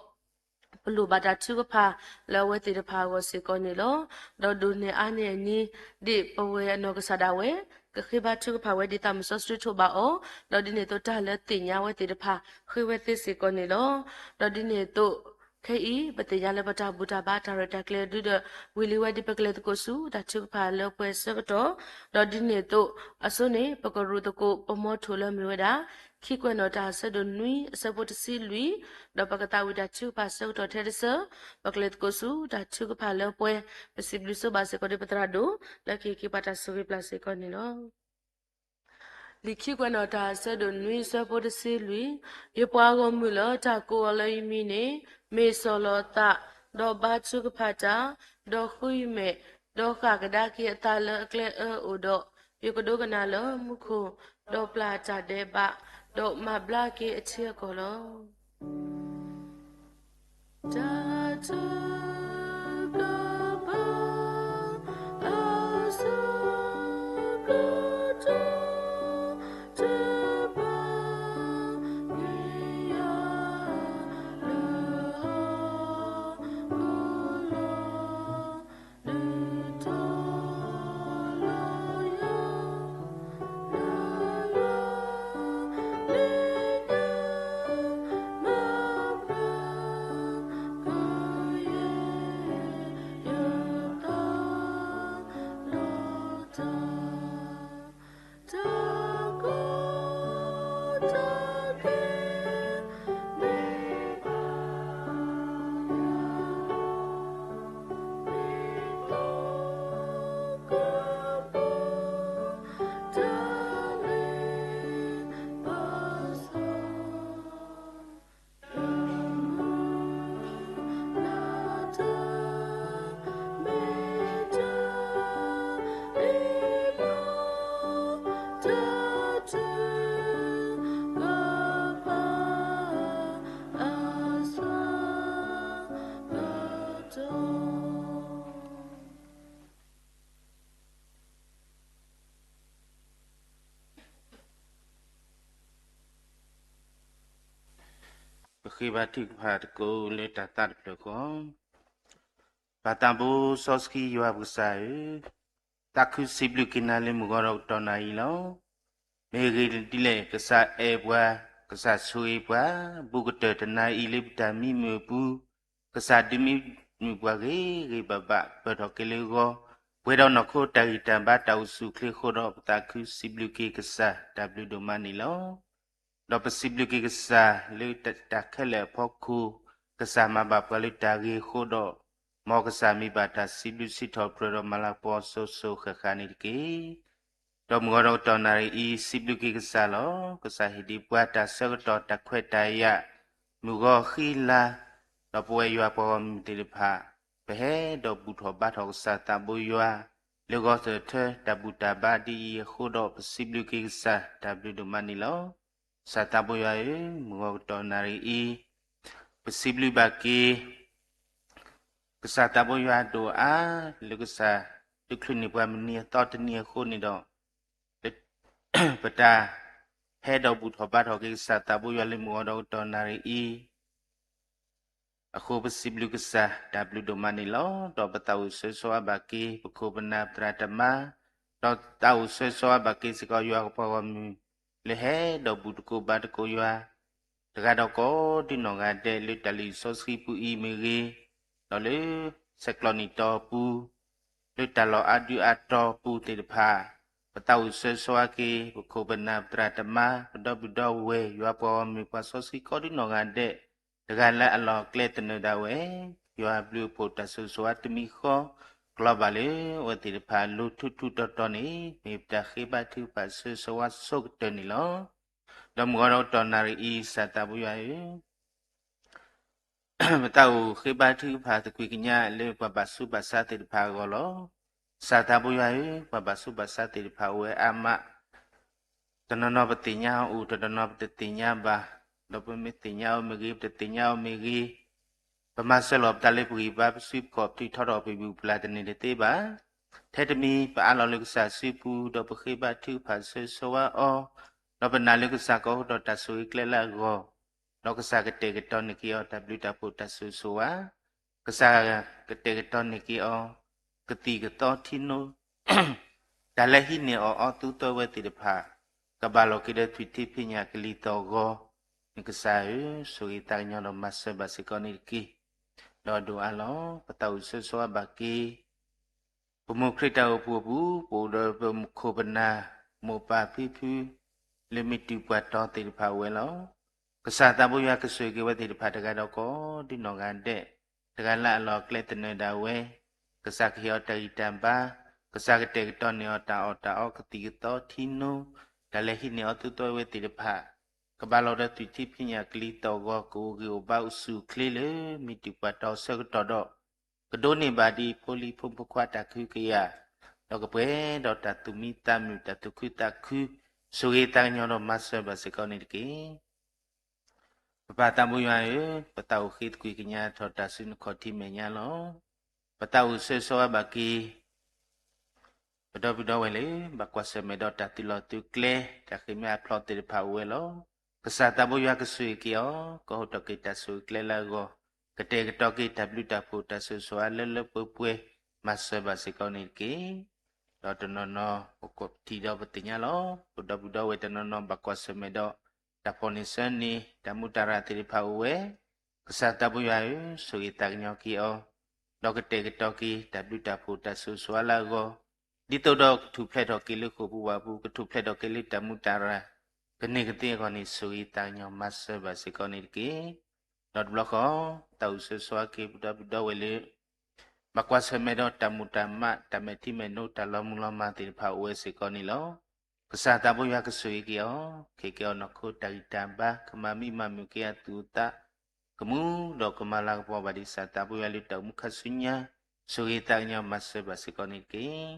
ပလိၣ်ဘၣ်တၢ်ထုကဖၣ်လၢအဝဲသ့ၣ်တဖၣ်အဂီၢ်စ့ၢ်ကီးန့ၣ်လီၤ. ဒီးဒိၣ်န့ၢ်အါန့ၢ်အန့ၣ် ဒ်ပဝဲအနီၢ်ကစၢ်ဒၣ်ဝဲ ကဃ့ဘါထုကဖၣ်ဝဲဒ်သးမုၢ်စီဆှံထိးဘၣ်အီၤ, ဒီးဒ်န့ၣ်အသိးတၢ်လၢသ့ၣ်ညါဝဲသ့ၣ်တဖၣ် ဃ့ဝဲသ့စ့ၢ်ကီးန့ၣ်လီၤ. ဒီးဒ်န့ၣ်အသိး ခဲအံၤ ပသ့ၣ်ညါလၢပတၢ်ဘူၣ်တၢ်ဘါတၢ်ရဲၣ်တၢ်ကျဲၤဒုဒီး ဝံၤလံဝဲဒ်ပကလဲၤသကိးဆူတၢ်ထုကဖၣ်လၢပှဲၤဆၢကတီၢ်, ဒီးဒ်န့ၣ်အသိး အဆိန့ၣ် ပကရူၢ်သကိးပမီထိၣ်လၢမ့ၢ်ဝဲဒၣ် ခံကွဲးနီၣ်တၢ်အဆၢဒိၣ်နွံအဆၢဖိတဆံလွံၢ်, ဒီးပကသးဝံၣ်တၢ်ထုကဖၣ်ဆၢကတီၢ်ထဲတဆၢ, ပကလဲၤသကိးဆူတၢ်ထုကဖၣ်လၢပှဲၤ, ပစံးဘျုးဆိဘၣ်စ့ၢ်ကီးဒ်ပသရၣ်ဒိၣ် လၢကဟ့ၣ်က့ၤပှၤတၢ်ဆိၣ်ဂ့ၤပျၢ်စ့ၢ်ကီးန့ၣ်လီၤ. လံာ်ခံကွဲးနီၣ်တၢ်အဆၢဒိၣ်နွံအဆၢဖိတဆံလွံၢ်, ယပှၤဂီၢ်မုၢ်လၢတၢ်ကိးအီၤလၢယမံၤန့ၣ် မ့ၢ်စီၢ်လီၤအသး, ဒီးဘါထုကဖၣ်တၢ်, ဒီးဃုယမဲာ်, ဒီးဃၣ်ကဒါက့ၤအသးလၢအကျဲအၢအိၣ်ဒီး, ယကဒိကနၣ်လၢမူခိၣ်, ဒီးပျၢ်တၢ်ဒဲးဘး, ဒီးမၤဘျါက့ၤအထံအကီၢ်လီၤ. တၢ်ထုကဖၣ် အဆၢကတီၢ် တဘၣ်ကွံယၤ လၢဟီၣ်ခိၣ်လီၤ. ဒုးထီၣ်လီၤယၤ လၢယွၤ လၢညါ မၤဘျါကယၤ ဃ့ဘါထုကဖၣ်သကိးလၢတၢ်သးတဖျၢၣ်ဃီ, ပၢ်သးဘိစီဆှံယွၤပကစၢ်ဧၢ, သးခုစံးဘျုးက့ၤနၤလၢမုၢ်ဂီၤဒီးကတီၢ်နၣ်ရံၣ်လီၤ. မ့ၢ်ဂ့ၤဒ်လဲၣ် ကစၢ်အဲၣ်ပှၤ, ကစၢ်ဆိၣ်ဂ့ၤပှၤ, ဘူးကတၢၢ်တနၤအံၤလၢပတၢ်မံမုာ်အပူၤ, ကစၢ်ဒုးမံမုာ်ပှၤဂ့ၤဂ့ၤဘၣ်ဘၣ် ပၢၢ်ထီၣ်က့ၤလၢဂီၤ, ပှဲၤဒီးနီၢ်ခိတၢ်ဂံၢ်တၢ်ဘါတၢ်အိၣ်ဆူၣ်အိၣ်ချ့အဃိဒီး ပသးခုစံးဘျုးက့ၤကစၢ်တၢ်ဘျုးဒိၣ်မးန့ၣ်လီၤ. ဒီးပစံးဘျုးက့ၤကစၢ်လၢတၢ်ခဲလၢာ်အဖီခိၣ်, ကစၢ်မၤဘၣ်ပှၤလၢတၢ်ဂ့ၤအဃိဒီး, မ်ကစၢ်မ့ၢ်ဘၣ်တၢ်စံးဘျုးစံးထီၣ်ပတြၢၤဒီးမၤလၤကပီၤစိၤစိၤဃၣ်ဃၣ်န့ၣ်တက့ၢ်. ဒီးမုၢ်ဂီၤဒီးကတီၢ်နၣ်ရံၣ်အံၤ စံးဘျုးက့ၤကစၢ်လီၤ. ကစၢ်ဟ့ၣ်ဒံးပှၤတၢ်ဆၢကတီၢ်တၢ်ခွဲးတၢ်ယာ်, မုၢ်ဂီၤဃံလၤ, ဒီးပဝဲယွၤပှၤဂီၢ်မုၢ်သ့ၣ်တဖၣ်, ပဟဲဒီးဘူၣ်ထီၣ်ဘါထီၣ်ကစၢ်သးဘိယွၤ, လၢဂီၤစၢၢ်ထၢတၢ်ဘူၣ်တၢ်ဘါဒ်အံၤအဃိဒီး ပစံးဘျုးက့ၤကစၢ်တၢ်ဘျုးဒိၣ်မးန့ၣ်လီၤ. ကစၢ်သးဘိယွၤဧၢ, မုၢ်ဂီၤကတီၢ်နၣ်ရံၣ်အံၤ, ပစံးဘျုးဘၣ်က့ၤ ကစၢ်သးဘိယွၤဒိၣ်အါ, လၢကစၢ်ဒုးချုးန့ၢ်ပှၤမုၢ်နံၤအသီတနံၤအဃိန့ၣ်ဒီး, ပတၢ်ဟဲဒီးဘူၣ်ထီၣ်ဘါထီၣ်က့ၤကစၢ်သးဘိယွၤလၢမုၢ်ဂီၤဒီးကတီၢ်နၣ်ရံၣ်အံၤ အဃိပစံးဘျုးကစၢ်တၢ်ဘျုးဒိၣ်မးန့ၣ်လီၤ. ဒီးပသးအိၣ်ဆၢဂ့ၤဆၢဝါဘၣ်က့ၤ ပခိၣ်ပနၢ်ပသရၣ်သမါ, ဒီးသးအိၣ်ဆၢဂ့ၤဆၢဝါဘၣ်က့ၤစ့ၢ်ကီးယွၤပှၤဂီၢ်မုၢ်, လၢဟဲဒီးဘူၣ်သကိးဘါသကိးယွၤ, တဂၤဒီးကိးဒ်နီၢ်ဂၤဒဲးလၢတၢ်လုၢ်စီဆှံပူၤအံၤမ့ၢ်ဂ့ၤ, ဒီးလၢဆဲးကျိးနံၣ်တီပူၤ, လၢတၢ်လီၢ်အါဒုအါတီၤပူၤသ့ၣ်တဖၣ်, ပသးအိၣ်ဆၢဂ့ၤဆၢဝါက့ၤ ပခိၣ်ပနၢ်ပသရၣ်သမါ, ပဒီပုၢ်ဒီဝဲၢ်ယွၤပှၤဂီၢ်မုၢ်ပှၤစီဆှံကိးဒ်နီၢ်ဂၤဒဲး, တဂၤလၢအလီၢ်အကျဲသနၢၣ်ဒၣ်ဝဲ, ယွၤအဘျုးအဖှိၣ်တၢ်ဆိၣ်ဂ့ၤဆိၣ်ဝါတမံၤဃီ, ကျီဘၣ်လၢအဝဲသ့ၣ်တဖၣ်အလိၤထူထူတီတီန့ၣ် မ့ၢ်ပတၢ်ဃ့ဘါထုကဖၣ်ဆၢဂ့ၤဆၢဝါဆိကတၢၢ်န့ၣ်လီၤ. ဒီးမုၢ်ဂီၤဒီးကတီၢ်နၣ်ရံၣ်အံၤ ကစၢ်သးဘိယွၤဧၢ, ပသးအိၣ်ဃ့ဘါထုကဖၣ်သကွံာ်ကညးလၢပှၤဘၣ်ဆူးဘၣ်ဆါသ့ၣ်တဖၣ်အဂီၢ်လီၤ. ကစၢ်သးဘိယွၤဧၢ, ပှၤဘၣ်ဆူးဘၣ်ဆါသ့ၣ်တဖၣ်အိၣ်ဝဲအါမး, တနီၤနီၤပသ့ၣ်ညါအီၤအိၣ်, တနီၤနီၤပတသ့ၣ်ညါဘၣ်, ဒီးပမ့ၢ်သ့ၣ်ညါအီၤမ့ၢ်ဂ့ၤ, ပတသ့ၣ်ညါအီၤမ့ၢ်ဂ့ၤ, ပမၤစၢၤလီၤပသးလၢပဂံၢ်ဘါပစုပခီၣ် ပထုးထီထီၣ်ပဂံၢ်ပဘါတန့ၢ်တသ့ဘၣ်. ထဲတမံၤပအးလီၤလၢကစၢ်စုပူၤ, ဒီးပဃ့ဘါထုကဖၣ်ဆၢဂ့ၤဆၢဝါအီၤ, ဒီးပနာ်လၢကစၢ်ကအိးထီၣ်တၢ်ဆိၣ်ဂ့ၤကျဲလၢအဂီၢ်, ဒီးကစၢ်ကတဲာ်ကတီၤန့ၢ်က့ၤအီၤတၢ်ဘျုးတၢ်ဖှိၣ်တၢ်ဆိၣ်ဂ့ၤဆိၣ်ဝါ, ကစၢ်ကတဲာ်ကတီၤန့ၢ်က့ၤအီၤ ကသံၣ်ကသီထံနိ, တၢ်လၢဟံးန့ၢ်အီၤအီၤသူသီဝဲသ့ၣ်တဖၣ်, ကဘၣ်လီၤက့ၤဒီးသွံၣ်ထံဖံးညၣ်ကလံၤသီၣ်ဂီၤ, နကစၢ်ဧၢ, ဆိၣ်ဂ့ၤသးကညီၤဒီးမၤစၢၤဘၣ်စ့ၢ်ကီးန့ၣ်တက့ၢ်. ဒီးဒိၣ်အါလီၤ, ပသးအိၣ်ဆၢဂ့ၤဆၢဝါဘၣ်က့ၤ ပမိၢ်ခရံာ်တၢ်အိၣ်ဖှိၣ်အပူၤ, ပအိၣ်ဒီးပခိၣ်ပနၢ်, မိၢ်ပၢ်ဖံဖု, လၢမ့ၢ်တုၤပှၤတီၤသ့ၣ်တဖၣ်အိၣ်ဝဲလီၤ. ကစၢ်သးဘိယွၤကဆိၣ်ဂ့ၤက့ၤဝဲသ့ၣ်တဖၣ်တဂၤဒီးကိးဒ်နီၢ်ဂၤဒဲး, တဂၤလၢအလီၢ်အကျဲသနၢၣ်ဒၣ်ဝဲ, ကစၢ်ကဟ့ၣ်အီၤတၢ်ဂံၢ်တၢ်ဘါ, ကစၢ်ကတဲာ်ကတီၤန့ၢ်အီၤတၢ်အီၣ်တၢ်အီကသံၣ်ကသီထံနိ, တၢ်လၢဟံးန့ၢ်အီၤသူသီဝဲသ့ၣ်တဖၣ်, ကဘၣ်လီၤဒီးသွံၣ်ထံဖံးညၣ်ကလံၤသီၣ်ဂီၤ ကအိၣ်ဂံၢ်အိၣ်ဘါအိၣ်ဆူၣ်အိၣ်ချ့လၢမ့ၢ်တုၤပှၤတီၤအဆၢကတီၢ်ဒီး, ကဒိးန့ၢ်ဘၣ်ဒ်ဖိလံၤဖိမုၣ်ဖိခွါတၢ်ကဟုကယာ်, ဒီးကပှဲၤဒီးတၢ်သူၣ်မံသးမုာ်တၢ်သူၣ်ခုသးခု, ဆိၣ်ဂ့ၤသးကညီၤဒီးမၤစၢၤဘၣ်စ့ၢ်ကီးန့ၣ်တက့ၢ်. ပပၢ်သးဘိယွၤဧၢ, ပသးအိၣ်ဃ့သကွံာ်ကညးထီၣ်တၢ်ဆူနခီၣ်ထံးမဲာ်ညါလီၤ. ပသးအိၣ်ဆၢဂ့ၤဆၢဝါဘၣ်က့ၤ ပဒီပုၢ်ဒီဝဲၢ်လၢ ဘၣ်ကွၢ်ဆၢၣ်မဲာ်ဒီးတၢ်သုးလီၢ်သုးကျဲ, တၢ်ဃ့ၢ်မှံဟးဖျိးသ့ၣ်တဖၣ်အိၣ်ဝဲလီၤ. ကစၢ်သးဘိယွၤကဆိၣ်ဂ့ၤက့ၤအီၤ, ကဟိးထီၣ်က့ၤတၢ်ဆိၣ်ဂ့ၤကျဲလၢအဂီၢ်, ကတဲာ်ကတီၤက့ၤတၢ်ဘျုးတၢ်ဖှိၣ်တၢ်ဆိၣ်ဂ့ၤဆိၣ်ဝါလၢလၢပှဲၤပှဲၤ, မၤစၢၤဘၣ်စ့ၢ်ကီးန့ၣ်တက့ၢ်. ဒီးတနီၤနီၤ ပထံၣ်ဒီးပသ့ၣ်ညါလီၤ. ပဒီပုၢ်ဒီဝဲၢ်တနီၤနီၤဘၣ်ကွၢ်ဆၢၣ်မဲာ်ဒီး တၢ်ဖီၣ်န့ၢ်ဆၢန့ၢ် တၢ်မူးတၢ်ရၢ်သ့ၣ်တဖၣ်အိၣ်ဝဲ, ကစၢ်သးဘိယွၤဧၢ, ဆိၣ်ဂ့ၤသးကညီၤက့ၤအီၤ, ဒီးကတဲာ်ကတီၤက့ၤ တၢ်ဘျုးတၢ်ဖှိၣ်တၢ်ဆိၣ်ဂ့ၤဆိၣ်ဝါလၢအဂီၢ်, ဒ်သိးဒီးကထူၣ်ဖျဲးထီၣ်က့ၤလၢဃိာ်ပူၤဝၣ်ပူၤ, ကထူၣ်ဖျဲးထီၣ်က့ၤလၢတၢ်မူးတၢ်ရၢ် ကန့ၢ်ကသ့အဂီၢ်န့ၣ် ဆိၣ်ဂ့ၤသးကညီၤမၤစၢၤဘၣ်စ့ၢ်ကီးန့ၣ်တက့ၢ်. ဒီးတဘျီဃီ သးအိၣ်ဆၢဂ့ၤဆၢဝါက့ၤ ပဒီပုၢ်ဒီဝဲၢ်လၢ ဘၣ်ကွၢ်ဆၢၣ်မဲာ်ဒီးတၢ်မူးတၢ်မး, တၢ်မဲာ်ထံမဲာ်နိ, တၢ်လီၤမုၢ်လီၤမၢ်သ့ၣ်တဖၣ်အိၣ်ဝဲစ့ၢ်ကီးန့ၣ်လီၤ. ကစၢ်သးဘိယွၤကဆိၣ်ဂ့ၤက့ၤအီၤ, ကဟ့ၣ်က့ၤအီၤနီၢ်ခိတၢ်ဂံၢ်တၢ်ဘါ, ကမၤမံမၤမုာ်က့ၤအသူၣ်အသး, ကမူဒီးကမၤလၤကပီၤဘၣ်ဒံးကစၢ်သးဘိယွၤလၢတၢ်အိၣ်မူခါဆူညါ, ဆိၣ်ဂ့ၤသးကညီၤမၤစၢၤဘၣ်စ့ၢ်ကီးန့ၣ်တက့ၢ်.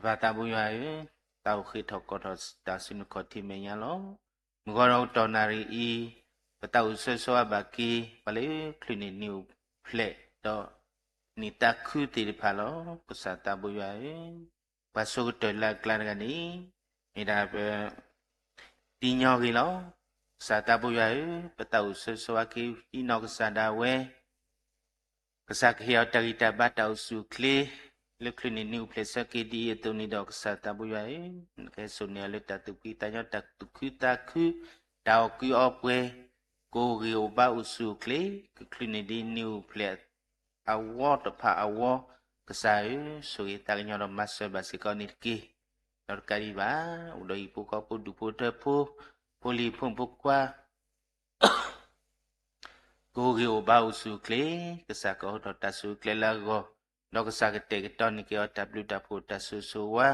ပၢ်သးဘိယွၤဧၢ, သးအိၣ်ဃ့ထီၣ်ကိးထီၣ်တၢ်ဆူနခီၣ်ထံးမဲာ်ညါလီၤ. မုၢ်ဂီၤဒီးကတီၢ်နၣ်ရံၣ်အံၤ, ပသးအိၣ်ဆၢဂ့ၤဆၢဝါဘၣ်က့ၤ ပှၤလၢချုးန့ၢ်နံၣ်အိၣ်ဖျဲၣ်ဒီး နံၣ်သးခုသ့ၣ်တဖၣ်လီၤ. ကစၢ်သးဘိယွၤဧၢ, ပှၤဆိကတၢၢ်လၢအကျါတဂၤန့ၣ် မ့ၢ်ဒၣ်ပ တံၤညီဂ့ၤလီၤ. က ကစၢ်သးဘိယွၤဧၢ, ပသးအိၣ်ဆၢဂ့ၤဆၢဝါက့ၤနီၢ်ကစၢ်ဒၣ်ဝဲ, ကစၢ်ကဟ့ၣ်အီၤတၢ်ဂံၢ်တၢ်ဘါတၢ်အိၣ်ဆူၣ်အိၣ်ချ့, လၢချုးန့ၢ်နံၣ်အိၣ်ဖျဲၣ်ဆၢက့ၤဒ်အံၤအသိးန့ၣ်ဒီး ကစၢ်သးဘိယွၤဧၢ, နကဟဲစိာ်န့ၢ်အီၤလၢတၢ်သူၣ်ဖှံသးညီ တၢ်သူၣ်ခုသးခု, တၢ်အီၣ်ကုအီပှဲၤ, ကအိၣ်ဂ့ၤအိၣ်ဘါအိၣ်ဆူၣ်အိၣ်ချ့, ကချုးန့ၢ်ဒ်နံၣ်အိၣ်ဖျဲၣ်အဝီတဖၣ်အဝီ, ကစၢ်ဧၢ, ဆိၣ်ဂ့ၤသးကညီၤဒီးမၤစၢၤဘၣ်စ့ၢ်ကီးန့ၣ်တက့ၢ်. ဒီးတကးဒံးဘၣ်, အိၣ်ဒီးဟံၣ်ဖိဃီဖိဒူၣ်ဖိထၢဖိ, ဖိလံၤဖိမုၣ်ဖိခွါ ကအိၣ်ဂ့ၤအိၣ်ဘါအိၣ်ဆူၣ်အိၣ်ချ့, ကစၢ်ကအိးထီၣ်တၢ်ဆိၣ်ဂ့ၤကျဲလၢအဂီၢ်, ဒီးကစၢ်ကတဲာ်ကတီၤန့ၢ်က့ၤအီၤတၢ်ဘျုးတၢ်ဖှိၣ်တၢ်ဆိၣ်ဂ့ၤဆိၣ်ဝါ,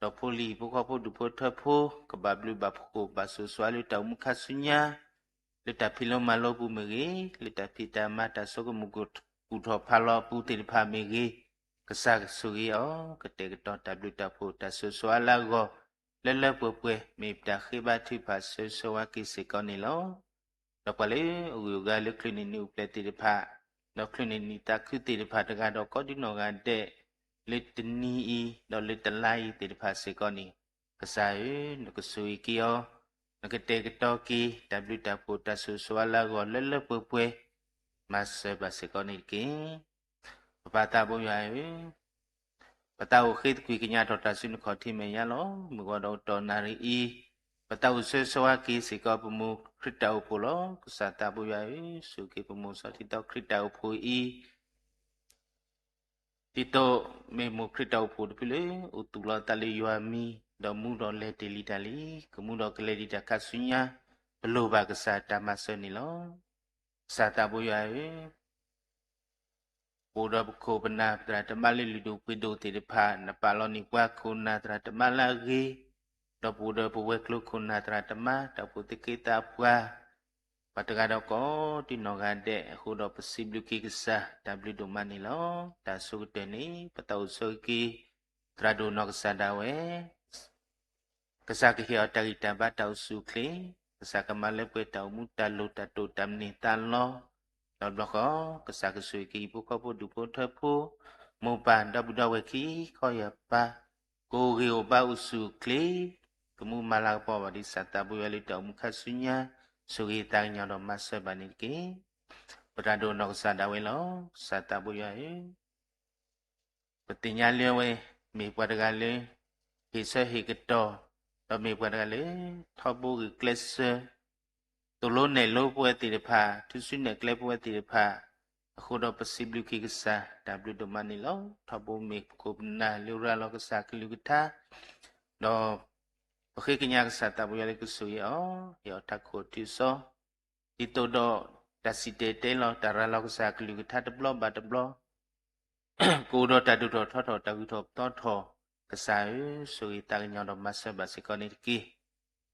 ဒီးဖိလံၤဖိဃီဖိဒူၣ်ဖိထၢဖိ ကဘၣ်ဘျုးဘၣ်ဖှိၣ်ဘၣ်ဆိၣ်ဂ့ၤဆိၣ်ဝါလၢတၢ်အိၣ်မူခါဆူညါ, လၢတၢ်ဖံးလိမၤလိပူၤမ့ၢ်ဂ့ၤ, လၢတၢ်ဖံးတၢ်မၤတၢ်ဆိကမိၣ်ကူၣ်ထီၣ်ဖးလီၤအပူၤသ့ၣ်တဖၣ်မ့ၢ်ဂ့ၤ, ကစၢ်ကဆိၣ်ဂ့ၤအီၤ, ကတဲာ်ကတီၤတၢ်ဘျုးတၢ်ဖှိၣ်တၢ်ဆိၣ်ဂ့ၤဆိၣ်ဝါလၢအဂီၢ်, လၢလၢပှဲၤပှဲၤ မ့ၢ်ပတၢ်ဃ့ဘါထုကဖၣ်ဆိၣ်ဂ့ၤဆိၣ်ဝါက့ၤစ့ၢ်ကီးန့ၣ်လီၤ. ဒီးပှၤလၢအဂုၤအဂၤလၢချုးန့ၢ်နံၣ်အိၣ်ဖျဲၣ်သ့ၣ်တဖၣ်, ဒီးချုးန့ၢ်နံၣ်သးခုသ့ၣ်တဖၣ်တဂၤဒီးကိးဒံနီၢ်ဂၤဒဲး, လၢတနံၤအံၤ ဒီးလၢတလါအံၤသ့ၣ်တဖၣ်စ့ၢ်ကီးန့ၣ်, ကစၢ်ဧၢ, နကဆိၣ်ဂ့ၤက့ၤအီၤ, နကတဲာ်ကတီၤက့ၤ တၢ်ဘျုးတၢ်ဖှိၣ်တၢ်ဆိၣ်ဂ့ၤဆိၣ်ဝါလၢအဂီၢ်လၢလၢပှဲၤပှဲၤ, မၤစၢၤဘၣ်စ့ၢ်ကီးန့ၣ်တက့ၢ်. ပပၢ်သးဘိယွၤဧၢ, ပသးအိၣ်ဃ့သကွံာ်ကညးထီၣ်တၢ်ဆူနခီၣ်ထံးမဲာ်ညါလီၤ. မုၢ်ဂီၤဒီးတီၢ်နၣ်ရံၣ်အံၤ, ပသးအိၣ်ဆၢဂ့ၤဆၢဝါက့ၤစ့ၢ်ကီးပမိၢ်ခရံာ်တၢ်အိၣ်ဖှိၣ်လီၤ. ကစၢ်သးဘိယွၤဧၢ, ဆိၣ်ဂ့ၤက့ၤပမိၢ်စီၤထံသီခရံာ်တၢ်အိၣ်ဖှိၣ်အံၤ, ဒ်သိးမ့ၢ်မိၢ်ခရံာ်တၢ်အိၣ်ဖှိၣ်တဖုလၢ အိၣ်သူၣ်လီၤအသးလၢယွၤအမံၤ, ဒီးမူဒီးလဲၤတ့ၢ်လံတၢ်လံ, ကမူဒီးကလဲၤဒံးတၢ်ခါဆူညါ, တလိၣ်ဘၣ်ကစၢ်တၢ်မၤစၢၤန့ၣ်လီၤ. ကစၢ်သးဘိယွၤဧၢ, ပအိၣ်ဒီးပခိၣ်ပနၢ်ပသရၣ်သမါလၢလုၢ်ဒိၣ်ပှ့ၤဒိၣ်သ့ၣ်တဖၣ်, နပာ်လီၤန့ၢ်ပှၤခိၣ်နၢ်သရၣ်သမါလၢအဂ့ၤ, ဒီးပအိၣ်ဒီးပဝဲၤကျိၤခိၣ်နၢ်သရၣ်သမါ တၢ်အိၣ်ဖှိၣ်သ့ၣ်ဃ့သးပှၢ်, ပှၤတဂၤဒီးကိးဒံနီၢ်ဂၤဒဲးအဃိဒီး ပစံးဘျုးက့ၤကစၢ် တၢ်ဘျုးဒိၣ်မးန့ၣ်လီၤ. တၢ်ဆိကတၢၢ်န့ၣ် ပသးအိၣ်ဆၢဂ့ၤက့ၤ သရၣ်ဒိၣ်နီၢ်ကစၢ်ဒၣ်ဝဲ ကစၢ်ကဟ့ၣ်အီၤတၢ်ဂံၢ်တၢ်ဘါတၢ်အိၣ်ဆူၣ်အိၣ်ချ့, ကစၢ်ကမၤလၢပှဲၤတၢ်အိၣ်မူတၢ်လိၣ်တၢ်တိာ်တၢ်မနုၤသးလီ, ဒီးတဘျီဃီ ကစၢ်ကဆိၣ်ဂ့ၤက့ၤဟံၣ်ဖိဃီဖိဒူၣ်ဖိထၢဖိ, မိၢ်ပၢ်ဒီပုၢ်ဒီဝဲၢ်ခံခီယၢ်ပၢ်, ကအိၣ်ဂ့ၤအိၣ်ဘါအိၣ်ဆူၣ်အိၣ်ချ့, ကမူမၤလၤကပီၤဘၣ်ဒ်ကစၢ်သးဘိယွၤလၢတၢ်အိၣ်မူခါဆူညါ, ဆိၣ်ဂ့ၤသးကညီၤဒီးမၤစၢၤဘၣ်န့ၣ်တက့ၢ်. ပသရၣ်ဒိၣ်နီၢ်ကစၢ်ဒၣ်ဝဲလီၤ. ကစၢ်သးဘိယွၤဧၢ, ပသ့ၣ်ညါလၢအဝဲ မ့ၢ်ပှၤတဂၤလၢ ဟ့ၣ်ဆၢဟ့ၣ်ကတီၢ်, ဒီးမ့ၢ်ပှၤတဂၤလၢ ထီဘိဂုာ်ကျဲးစၢး, သိၣ်လိနဲၣ်လိပဝဲသ့ၣ်တဖၣ်, ထုးစုနဲၣ်ကျဲပဝဲသ့ၣ်တဖၣ်, အဃိဒီးပစံးဘျုးက့ၤကစၢ် တၢ်ဘျုးဒိၣ်မးန့ၣ်လီၤ. ထီဘိမ့ၢ်ပခိၣ်ပနၢ်လၢရၤလီၤကစၢ်ကလုၢ်ကထါ, ဒီး ပဃ့ကညးကစၢ်သးဘိယွၤလၢကဆိၣ်ဂ့ၤအီၤ, ဟ့ၣ်အီၤတၢ်ခိၣ်အတုၤအစီ, ဒ်သိးဒီးတၢ်စံၣ်တဲၤတဲလီၤ တၢ်ရၤလီၤကစၢ်ကလုၢ်ကထါတဘျီဘၣ်တဘျီ, ကအိၣ်ဒီးတၢ်ဒိၣ်ထီၣ်ထီထီၣ် တၢ်ဂုၤထီၣ်ပသီထီၣ်, ကစၢ်ဧၢ, ဆိၣ်ဂ့ၤသးကညီၤဒီးမၤစၢၤဘၣ်စ့ၢ်ကီးန့ၣ်တက့ၢ်.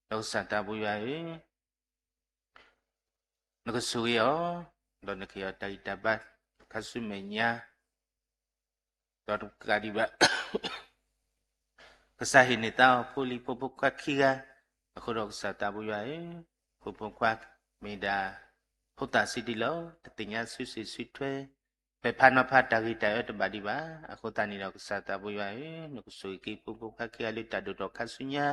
ဒီးကစၢ်သးဘိယွၤဧၢ, နကဆိၣ်ဂ့ၤအီၤ, ဒီးနကဟ့ၣ်အီၤတၢ်ဂံၢ်တၢ်ဘါ ခါဆူမဲာ်ညါ, ဒီးတကးဒံးဘၣ် ကစၢ်ဟ့ၣ်န့ၢ်သါအီၤဖိလံၤဖိဖိခွါခံဂၤ, အဃိဒီးကစၢ်သးဘိယွၤဧၢ, ဖိဖိခွါမ့ၢ်ဒၣ် ဖိသၣ်ဆံးဒံးလီၤ, တသ့ၣ်ညါစုစ့ၣ်စုထွဲ, ဖဲဖးနီၤဖးတၢ်ဂ့ၢ်တၢ်အၢတဘၣ်ဒံးဘၣ်, အဃိသတးန့ၣ်ဒီးကစၢ်သးဘိယွၤဧၢ, နကဆိၣ်ဂ့ၤက့ၤဖိဖိခွါခံဂၤလၢတၢ်ဒိၣ်ထီၣ်ခါဆူညါ,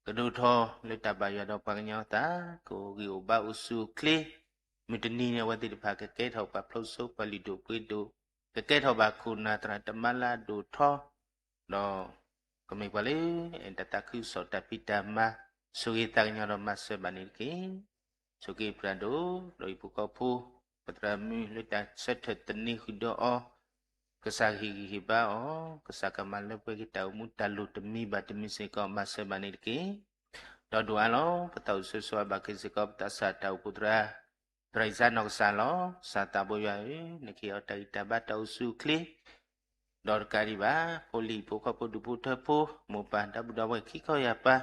ကဒိၣ်ထီၣ်လၢတၢ်ဘၣ်ယွၤဒီးပှၤကညီအသး, ကအိၣ်ဂံၢ်အိၣ်ဘါအိၣ်ဆူၣ်အိၣ်ချ့, မုၢ်တနံၤန့ၣ် အဝဲသ့ၣ်တဖၣ်ကကဲထီၣ်ပှၤဖျိးစိပှၤလုၢ်ဒိၣ်ပှ့ၤဒိၣ်, ကကဲထီၣ်ဘၣ်ခိၣ်နၢ်သရၣ်သမါလၢအဒိၣ်ထီ, ဒီးကမ့ၢ်ပှၤလၢ တၢ်သးခုကစီၣ်တၢ်ဖံးတၢ်မၤ, ဆိၣ်ဂ့ၤသးကညီၤဒီးမၤစၢၤဘၣ်န့ၣ်တက့ၢ်. ဆိၣ်ဂ့ၤပသရၣ်ဒိၣ်, ဒီးဟံၣ်ဖိဃီဖိ, ပသရၣ်မုၣ်လၢတၢ်ဆၢထၢၣ်သန့ၤဃုာ်ဒီးအီၤ, ကစၢ်ကဟ့ၣ်ဂံၢ်ဟ့ၣ်ဘါအီၤ, ကစၢ်ကမၤလၢပှဲၤက့ၤတၢ်အိၣ်မူတၢ်လိၣ်တမံၤဘၣ်တမံၤစ့ၢ်ကီး မၤစၢၤဘၣ်န့ၣ်တက့ၢ်. ဒီးဒိၣ်အါလီၤ ပသးအိၣ်ဆၢဂ့ၤဆၢဝါဘၣ်က့ၤစ့ၢ်ကီး ပသးစၢ်တၢ်အိၣ်ဖှိၣ်သရၣ် သရၣ်အံၣ်စၢ်နီၢ်ကစၢ်လီၤ. ကစၢ်သးဘိယွၤဧၢ, နကဟ့ၣ်အီၤတၢ်ဂံၢ်တၢ်ဘါတၢ်အိၣ်ဆူၣ်အိၣ်ချ့, ဒီးတကးဒံးဘၣ် ဖိလံၤဖိဃီဖိဒူၣ်ဖိထၢဖိ, မိၢ်ပၢ်ဒီပုၢ်ဒီဝဲၢ်ခံခီယၢ်ပၢ်,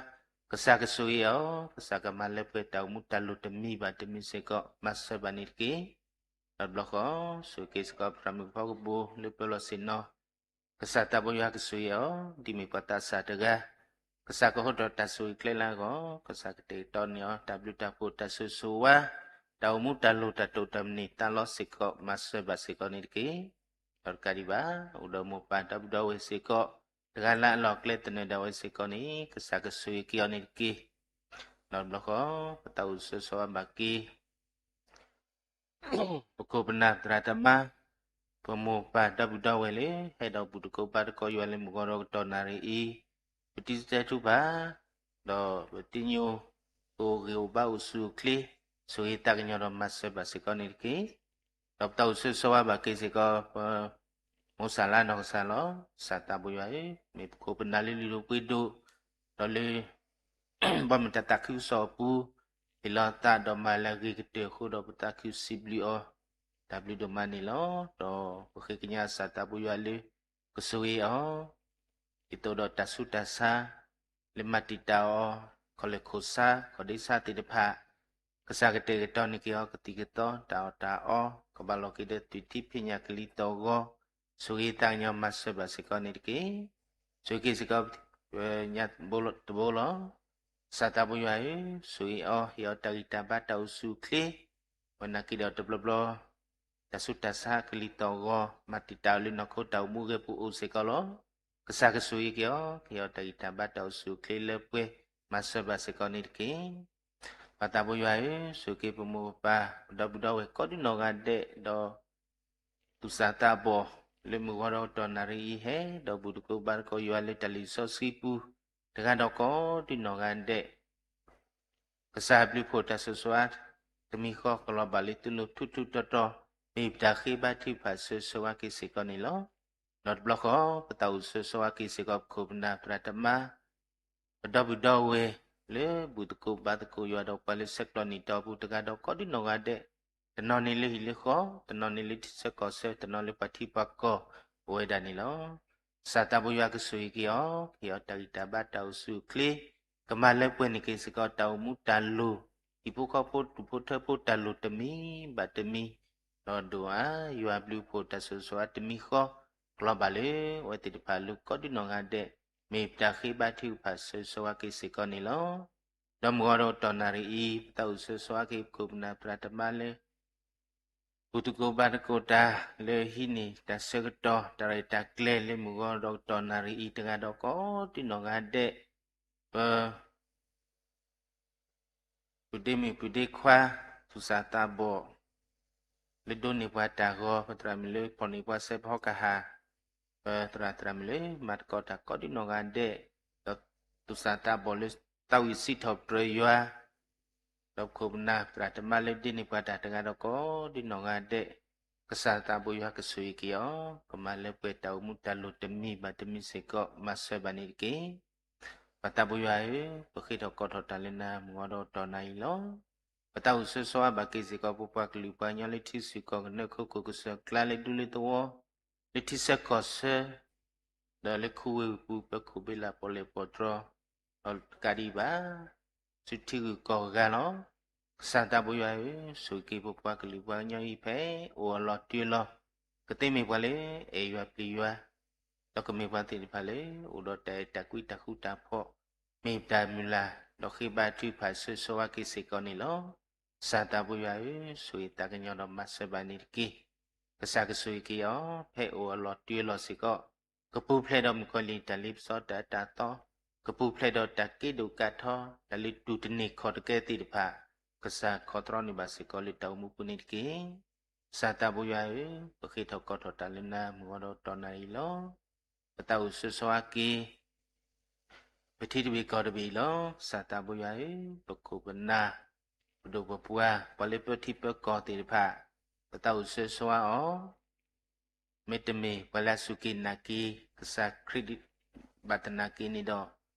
ကစၢ်ကဆိၣ်ဂ့ၤအီၤ, ကစၢ်ကမၤလၢပှဲၤတၢ်အိၣ်မူတၢ်လိၣ်တမံၤဘၣ်တမံၤစ့ၢ်ကီး မၤစၢၤဘၣ်န့ၣ်တက့ၢ်. ဒီးတဘျီဃီ ဆိၣ်ဂ့ၤက့ၤစ့ၢ်ကီး ပသရၣ်မုၣ်ဖီကဘိ လၢပၢၤလီၢ်ဆ့ၣ်နီၤ ကစၢ်သးဘိယွၤကဆိၣ်ဂ့ၤအီၤ, ဒ်မ့ၢ်ပှၤသးစၢ်တဂၤ, ကစၢ်ကဟိထီၣ်တၢ်ဆိၣ်ဂ့ၤကျဲလၢအဂီၢ်, ကစၢ်ကတဲာ်ကတီၤန့ၢ်အီၤ တၢ်ဘျုးတၢ်ဖှိၣ်တၢ်ဆိၣ်ဂ့ၤဆိၣ်ဝါ, တၢ်အိၣ်မူတၢ်လိၣ်တၢ်တိာ်တၢ်မနုၤသးလီစ့ၢ်ကီး မၤစၢၤဘၣ်စ့ၢ်ကီးန့ၣ်တက့ၢ်. ဒီးတကးဒံးဘၣ် အိၣ်ဒီးမိၢ်ပၢ်ဒီပုၢ်ဒီဝဲၢ်စ့ၢ်ကီး, တဂၤလၢ်လၢ်အကျဲသနၢၣ်ဒၣ်ဝဲစ့ၢ်ကီးန့ၣ် ကစၢ်ကဆိၣ်ဂ့ၤက့ၤအီၤန့ၣ်တက့ၢ်. ဒီးတဘျီဃီ ပသးအိၣ်ဆၢဂ့ၤဆၢဝါဘၣ်က့ၤ ပခိၣ်ပနၢ်သရၣ်သမါ ပမိၢ်ပၢ်ဒီပုၢ်ဒီဝဲၢ်လၢ ဟဲဒီးဘူၣ်သကိးဘါသကိးယွၤလၢမုၢ်ဂီၤဒီးကတီၢ်နၣ်ရံၣ်အံၤ, ပတံၤသတဲထူၣ်ဖး ဒီးပသ့ၣ်ညိၣ် ပအိၣ်ဂ့ၤအိၣ်ဘါအိၣ်ဆူၣ်အိၣ်ချ့ ဆိၣ်ဂ့ၤသးကညီၤဒီးမၤစၢၤဘၣ်စ့ၢ်ကီးန့ၣ်တက့ၢ်. ဒီးပသးအိၣ်ဆၢဂ့ၤဆၢဝါဘၣ်က့ၤစ့ၢ်ကီး ပမိၢ်စၢ်လၢနီၢ်ကစၢ်လီၤ. ကစၢ်သးဘိယွၤဧၢ, မ့ၢ်ပခိၣ်ပနၢ်လၢလုၢ်ဒိၣ်ပှ့ၤဒိၣ်, ဒီးလၢ ဘၣ်မုာ်တၢ်သးခုကစီၣ်အပူၤ ဟ့ၣ်လီၤသးဒီးမၤလၢအဂ့ၤကတၢၢ်အဃိဒီး ပသးခုစံးဘျုးအီၤ တၢ်ဘျုးဒိၣ်မးန့ၣ်လီၤ. ဒီးပဃ့ကညးကစၢ်သးဘိယွၤလၢ ကဆိၣ်ဂ့ၤအီၤ ဒ်သိးဒီးတၢ်ဆူးတၢ်ဆါ လၢမၤတံာ်တာ်အီၤ ခီၣ်လဲၢ်ခိၣ်ဆါ ခီၣ်ဒ့ဆါသ့ၣ်တဖၣ် ကစၢ်ကတဲာ်ကတီၤန့ၢ်က့ၤအီၤ ကသံၣ်ကသီ တၢ်အီၣ်တၢ်အီ ကဘၣ်လီၤက့ၤဒီးသွံၣ်ထံဖံးညၣ်ကလံၤသီၣ်ဂီၤ ဆိၣ်ဂ့ၤသးကညီၤမၤစၢၤဘၣ်စ့ၢ်ကီးန့ၣ်တက့ၢ်. ဆိၣ်ဂ့ၤက့ၤစ့ၢ်ကီး ညါတဘိလီၤ. ကစၢ်သးဘိယွၤဧၢ, ဆိၣ်ဂ့ၤအီၤ ဟ့ၣ်အီၤတၢ်ဂံၢ်တၢ်ဘါတၢ်အိၣ်ဆူၣ်အိၣ်ချ့ ဝဲနာ်က့ၤဒီးတဘျီဘျီ တၢ်ဆူးတၢ်ဆါကလံၤသီၣ်ဂီၤ မၤတံာ်တာ်အီၤလၢနီၢ်ခိတၢ်အိၣ်မူအဂ့ၢ်ပူၤအိၣ်စ့ၢ်ကီးလီၤ. ကစၢ်ကဆိၣ်ဂ့ၤက့ၤအီၤ ကဟ့ၣ်အီၤတၢ်ဂံၢ်တၢ်ဘါတၢ်အိၣ်ဆူၣ်အိၣ်ချ့လၢပှဲၤ မၤစၢၤဘၣ်စ့ၢ်ကီးန့ၣ်တက့ၢ်. ပၢ်သးဘိယွၤဧၢ, ဆိၣ်ဂ့ၤက့ၤပမိၢ်ပၢ် ပဒီပုၢ်ဒီဝဲၢ်ကိးဒံနီၢ်ဂၤဒဲး ဒီး သူၣ်စၢ်သးဘီၣ် လၢမုၢ်ဂီၤဒီးကတီၢ်နၣ်ရံၣ်အံၤ ဟဲဒီးဘူၣ်သကိးဘါသကိးယွၤလၢတၢ်လံၣ်စီဆှံပူၤ တဂၤဒီးကိးဒံနီၢ်ဂၤဒဲး ကစၢ်ဘျုးဖှိၣ်တၢ်ဆိၣ်ဂ့ၤဆိၣ်ဝါ တမံၤဃီကလီၤဘၣ်လၢသုလိၤထူထူတီတီ မ့ၢ်ပတၢ်ဃ့ဘါထုကဖၣ်ဆၢဂ့ၤဆၢဝါက့ၤစ့ၢ်ကီးန့ၣ်လီၤ. ဒီးတဘျီဃီ ပသးအိၣ်ဆၢဂ့ၤဆၢဝါက့ၤစ့ၢ်ကီး ပခိၣ်ပနၢ်သရၣ်သမါ ပဒီပုၢ်ဒီဝဲၢ် လၢဘူၣ်သကိးဘါသကိးယွၤဒီးပှၤလၢဆဲးကျိးနံၣ်တီအပူၤတဂၤဒီးကိးဒံနီၢ်ဂၤဒဲး, တနီၤန့ၣ်လၢဟံၣ်လၢဃီ, တနီၤန့ၣ်လၢထံဆၢကီၢ်ဆၢ, တနီၤလၢပှၤထံပှၤကီၢ် အိၣ်ဝဲဒၣ်န့ၣ်လီၤ. ကစၢ်သးဘိယွၤကဆိၣ်ဂ့ၤက့ၤအီၤ, ကဟ့ၣ်အီၤတၢ်ဂံၢ်တၢ်ဘါတၢ်အိၣ်ဆူၣ်အိၣ်ချ့, ကမၤလၢပှဲၤန့ၢ်က့ၤစ့ၢ်ကီးတၢ်အိၣ်မူတၢ်လိၤ, ဟံၣ်ဖိဃီဖိဒူၣ်ဖိထၢဖိတၢ်လိၤတမံၤဘၣ်တမံၤ, ဒီးဒိၣ်အါယွၤဘျုးဖှိၣ်တၢ်ဆိၣ်ဂ့ၤဆိၣ်ဝါတမံၤဃီ ကလီၤဘၣ်လၢအဝဲသ့ၣ်တဖၣ်အလိၤကိးဒံနီၢ်ဂၤဒဲး, မ့ၢ်ပတၢ်ဃ့ဘါထုကဖၣ်ဆၢဂ့ၤဆၢဝါက့ၤစ့ၢ်ကီးန့ၣ်လီၤ. ဒီးမုၢ်ဂီၤဒီးကတီၢ်နၣ်ရံၣ်အံၤ ပသးအိၣ်ဆၢဂ့ၤဆၢဝါက့ၤ ပခိၣ်ပနၢ်သရၣ်သမါလၢ ဘူၣ်သကိးဘါသကိးတၢ်လၢဟံးန့ၢ်တၢ်ဆၢကတီၢ် တၢ်ရဲၣ်တၢ်ကျဲၤလၢမုၢ်ဂီၤဒီးကတီၢ်နၣ်ရံၣ်အံၤတဂၤဒီးကိးဒံနီၢ်ဂၤဒဲး, ပ ပုၢ်ဒ့မုၣ်ပုၢ်ဒ့ခွါ, သူၣ်စၢ်သးဘီၣ် လၢဒိးန့ၢ်ပှၤတၢ်ဂီၤ, ပသရၣ်မုၣ်လၢဖီၣ်န့ၢ်ပှၤစဲးဖီကဟၣ်, ပသရၣ်သရၣ်မုၣ်လၢမၤသကိးတၢ်ကိးဒံနီၢ်ဂၤဒဲး, ဒီးသူၣ်စၢ်သးဘီၣ်လၢသးဝံၣ်စံးထီၣ်ပတြၢၤယွၤ, ဒီးပခိၣ်ပနၢ်သရၣ်သမါလၢဒိးန့ၢ်ပှၤတၢ်တဂၤဒီးကိးဒံနီၢ်ဂၤဒဲး, ကစၢ်သးဘိယွၤကဆိၣ်ဂ့ၤက့ၤအီၤ, ကမၤလၢပှဲၤတၢ်အိၣ်မူတၢ်လိၤတမံၤဘၣ်တမံၤစ့ၢ်ကီး မၤစၢၤဘၣ်န့ၣ်တက့ၢ်. ပၢ်သးဘိယွၤဧၢ, ပဃ့ထီၣ်ကိးထီၣ်တၢ်လၢနၤမုၢ်ဂီၤဒီးကတီၢ်နၣ်ရံၣ်လီၤ. ပသးအိၣ်ဆၢဂ့ၤဆၢဝါဘၣ်က့ၤစ့ၢ်ကီး ပပှၤကလုာ်ပှၤကညီလၢထံဆူၣ်ကီၢ်ကနၢခိၣ်ခိၣ်ကစၢၢ်ကျါလၢဒူလၢသဝီ, လၢထံဆၢကီၢ်ဆၢ, ဒီးလၢခူဝ့ၢ်ပူၤ ပၢခိၣ်ဘ့လးပီၣ်လဲၣ်ပီၣ်တြီၤ, ဒီးတကးဒံးဘၣ် ဆူထံဂုၤကီၢ်ဂၤလီၤ. ကစၢ်သးဘိယွၤဧၢ, ဆိၣ်ဂ့ၤက့ၤပပှၤကလုာ်ပှၤကညီအံၤဖဲ အိၣ်အလီၢ်တံၢ်လီၤ, ကသ့မ့ၢ်ပှၤလၢအဲၣ်ယွၤပျံၤယွၤ, ဒီးကမ့ၢ်ပှၤသ့ၣ်တဖၣ်လၢ အိၣ်ဒီးတၢ်အဲၣ်တၢ်ကွံတၢ်ဃူတၢ်ဖိး, မ့ၢ်ပတၢ်မုၢ်လၢ် ဒီးဃ့ဘါထုကဖၣ်ဆၢဂ့ၤဆၢဝါက့ၤစ့ၢ်ကီးန့ၣ်လီၤ. ကစၢ်သးဘိယွၤဧၢ, ဆိၣ်ဂ့ၤသးကညီၤဒီးမၤစၢၤဘၣ်န့ၣ်တက့ၢ်. ကစၢ်ကဆိၣ်ဂ့ၤက့ၤအီၤ ဖဲအိၣ်အလီၢ်တံၢ်အလီၢ်စ့ၢ်ကီး, ကပူၤဖျဲးဒီးမုၣ်ကီၤလံၢ်တၢ်လ့ပစီတၢ်အၢတၢ်သီ, ကပူၤဖျဲးဒီးတၢ်က့ဒိၣ်ကးထီ, တၢ်လၢတူၢ်တန့ၢ်ခီၣ်တကဲသ့ၣ်တဖၣ်, ကစၢ်ခီၣ်သရီန့ၢ်ဘၣ်စ့ၢ်ကီးလၢတၢ်အိၣ်မူပူၤန့ၣ်တက့ၢ်. ကစၢ်သးဘိယွၤဧၢ, ပဃ့ထီၣ်ကိးထီၣ်တၢ်လၢနၤမုၢ်ဂီၤဒီးကတီၢ်နၣ်ရံၣ်လီၤ. ပသးအိၣ်ဆၢဂ့ၤဆၢဝါက့ၤ ပထံတဘ့ၣ်ကီၢ်တဘ့ၣ်လီၤ. ကစၢ်သးဘိယွၤဧၢ, ပခိၣ်ပနၢ်, ပဒိၣ်ပပှၢ်, ပှၤလၢပၢထံပၢကီၢ်သ့ၣ်တဖၣ်, ပသးအိၣ်ဆၢဂ့ၤဆၢဝါအီၤ, မ့တမ့ၢ်ပှၤလၢအစူၢ်က့ၤနာ်က့ၤ ကစၢ်ခရံာ်ဘၣ်သနာ်က့န့ၣ်ဒီး,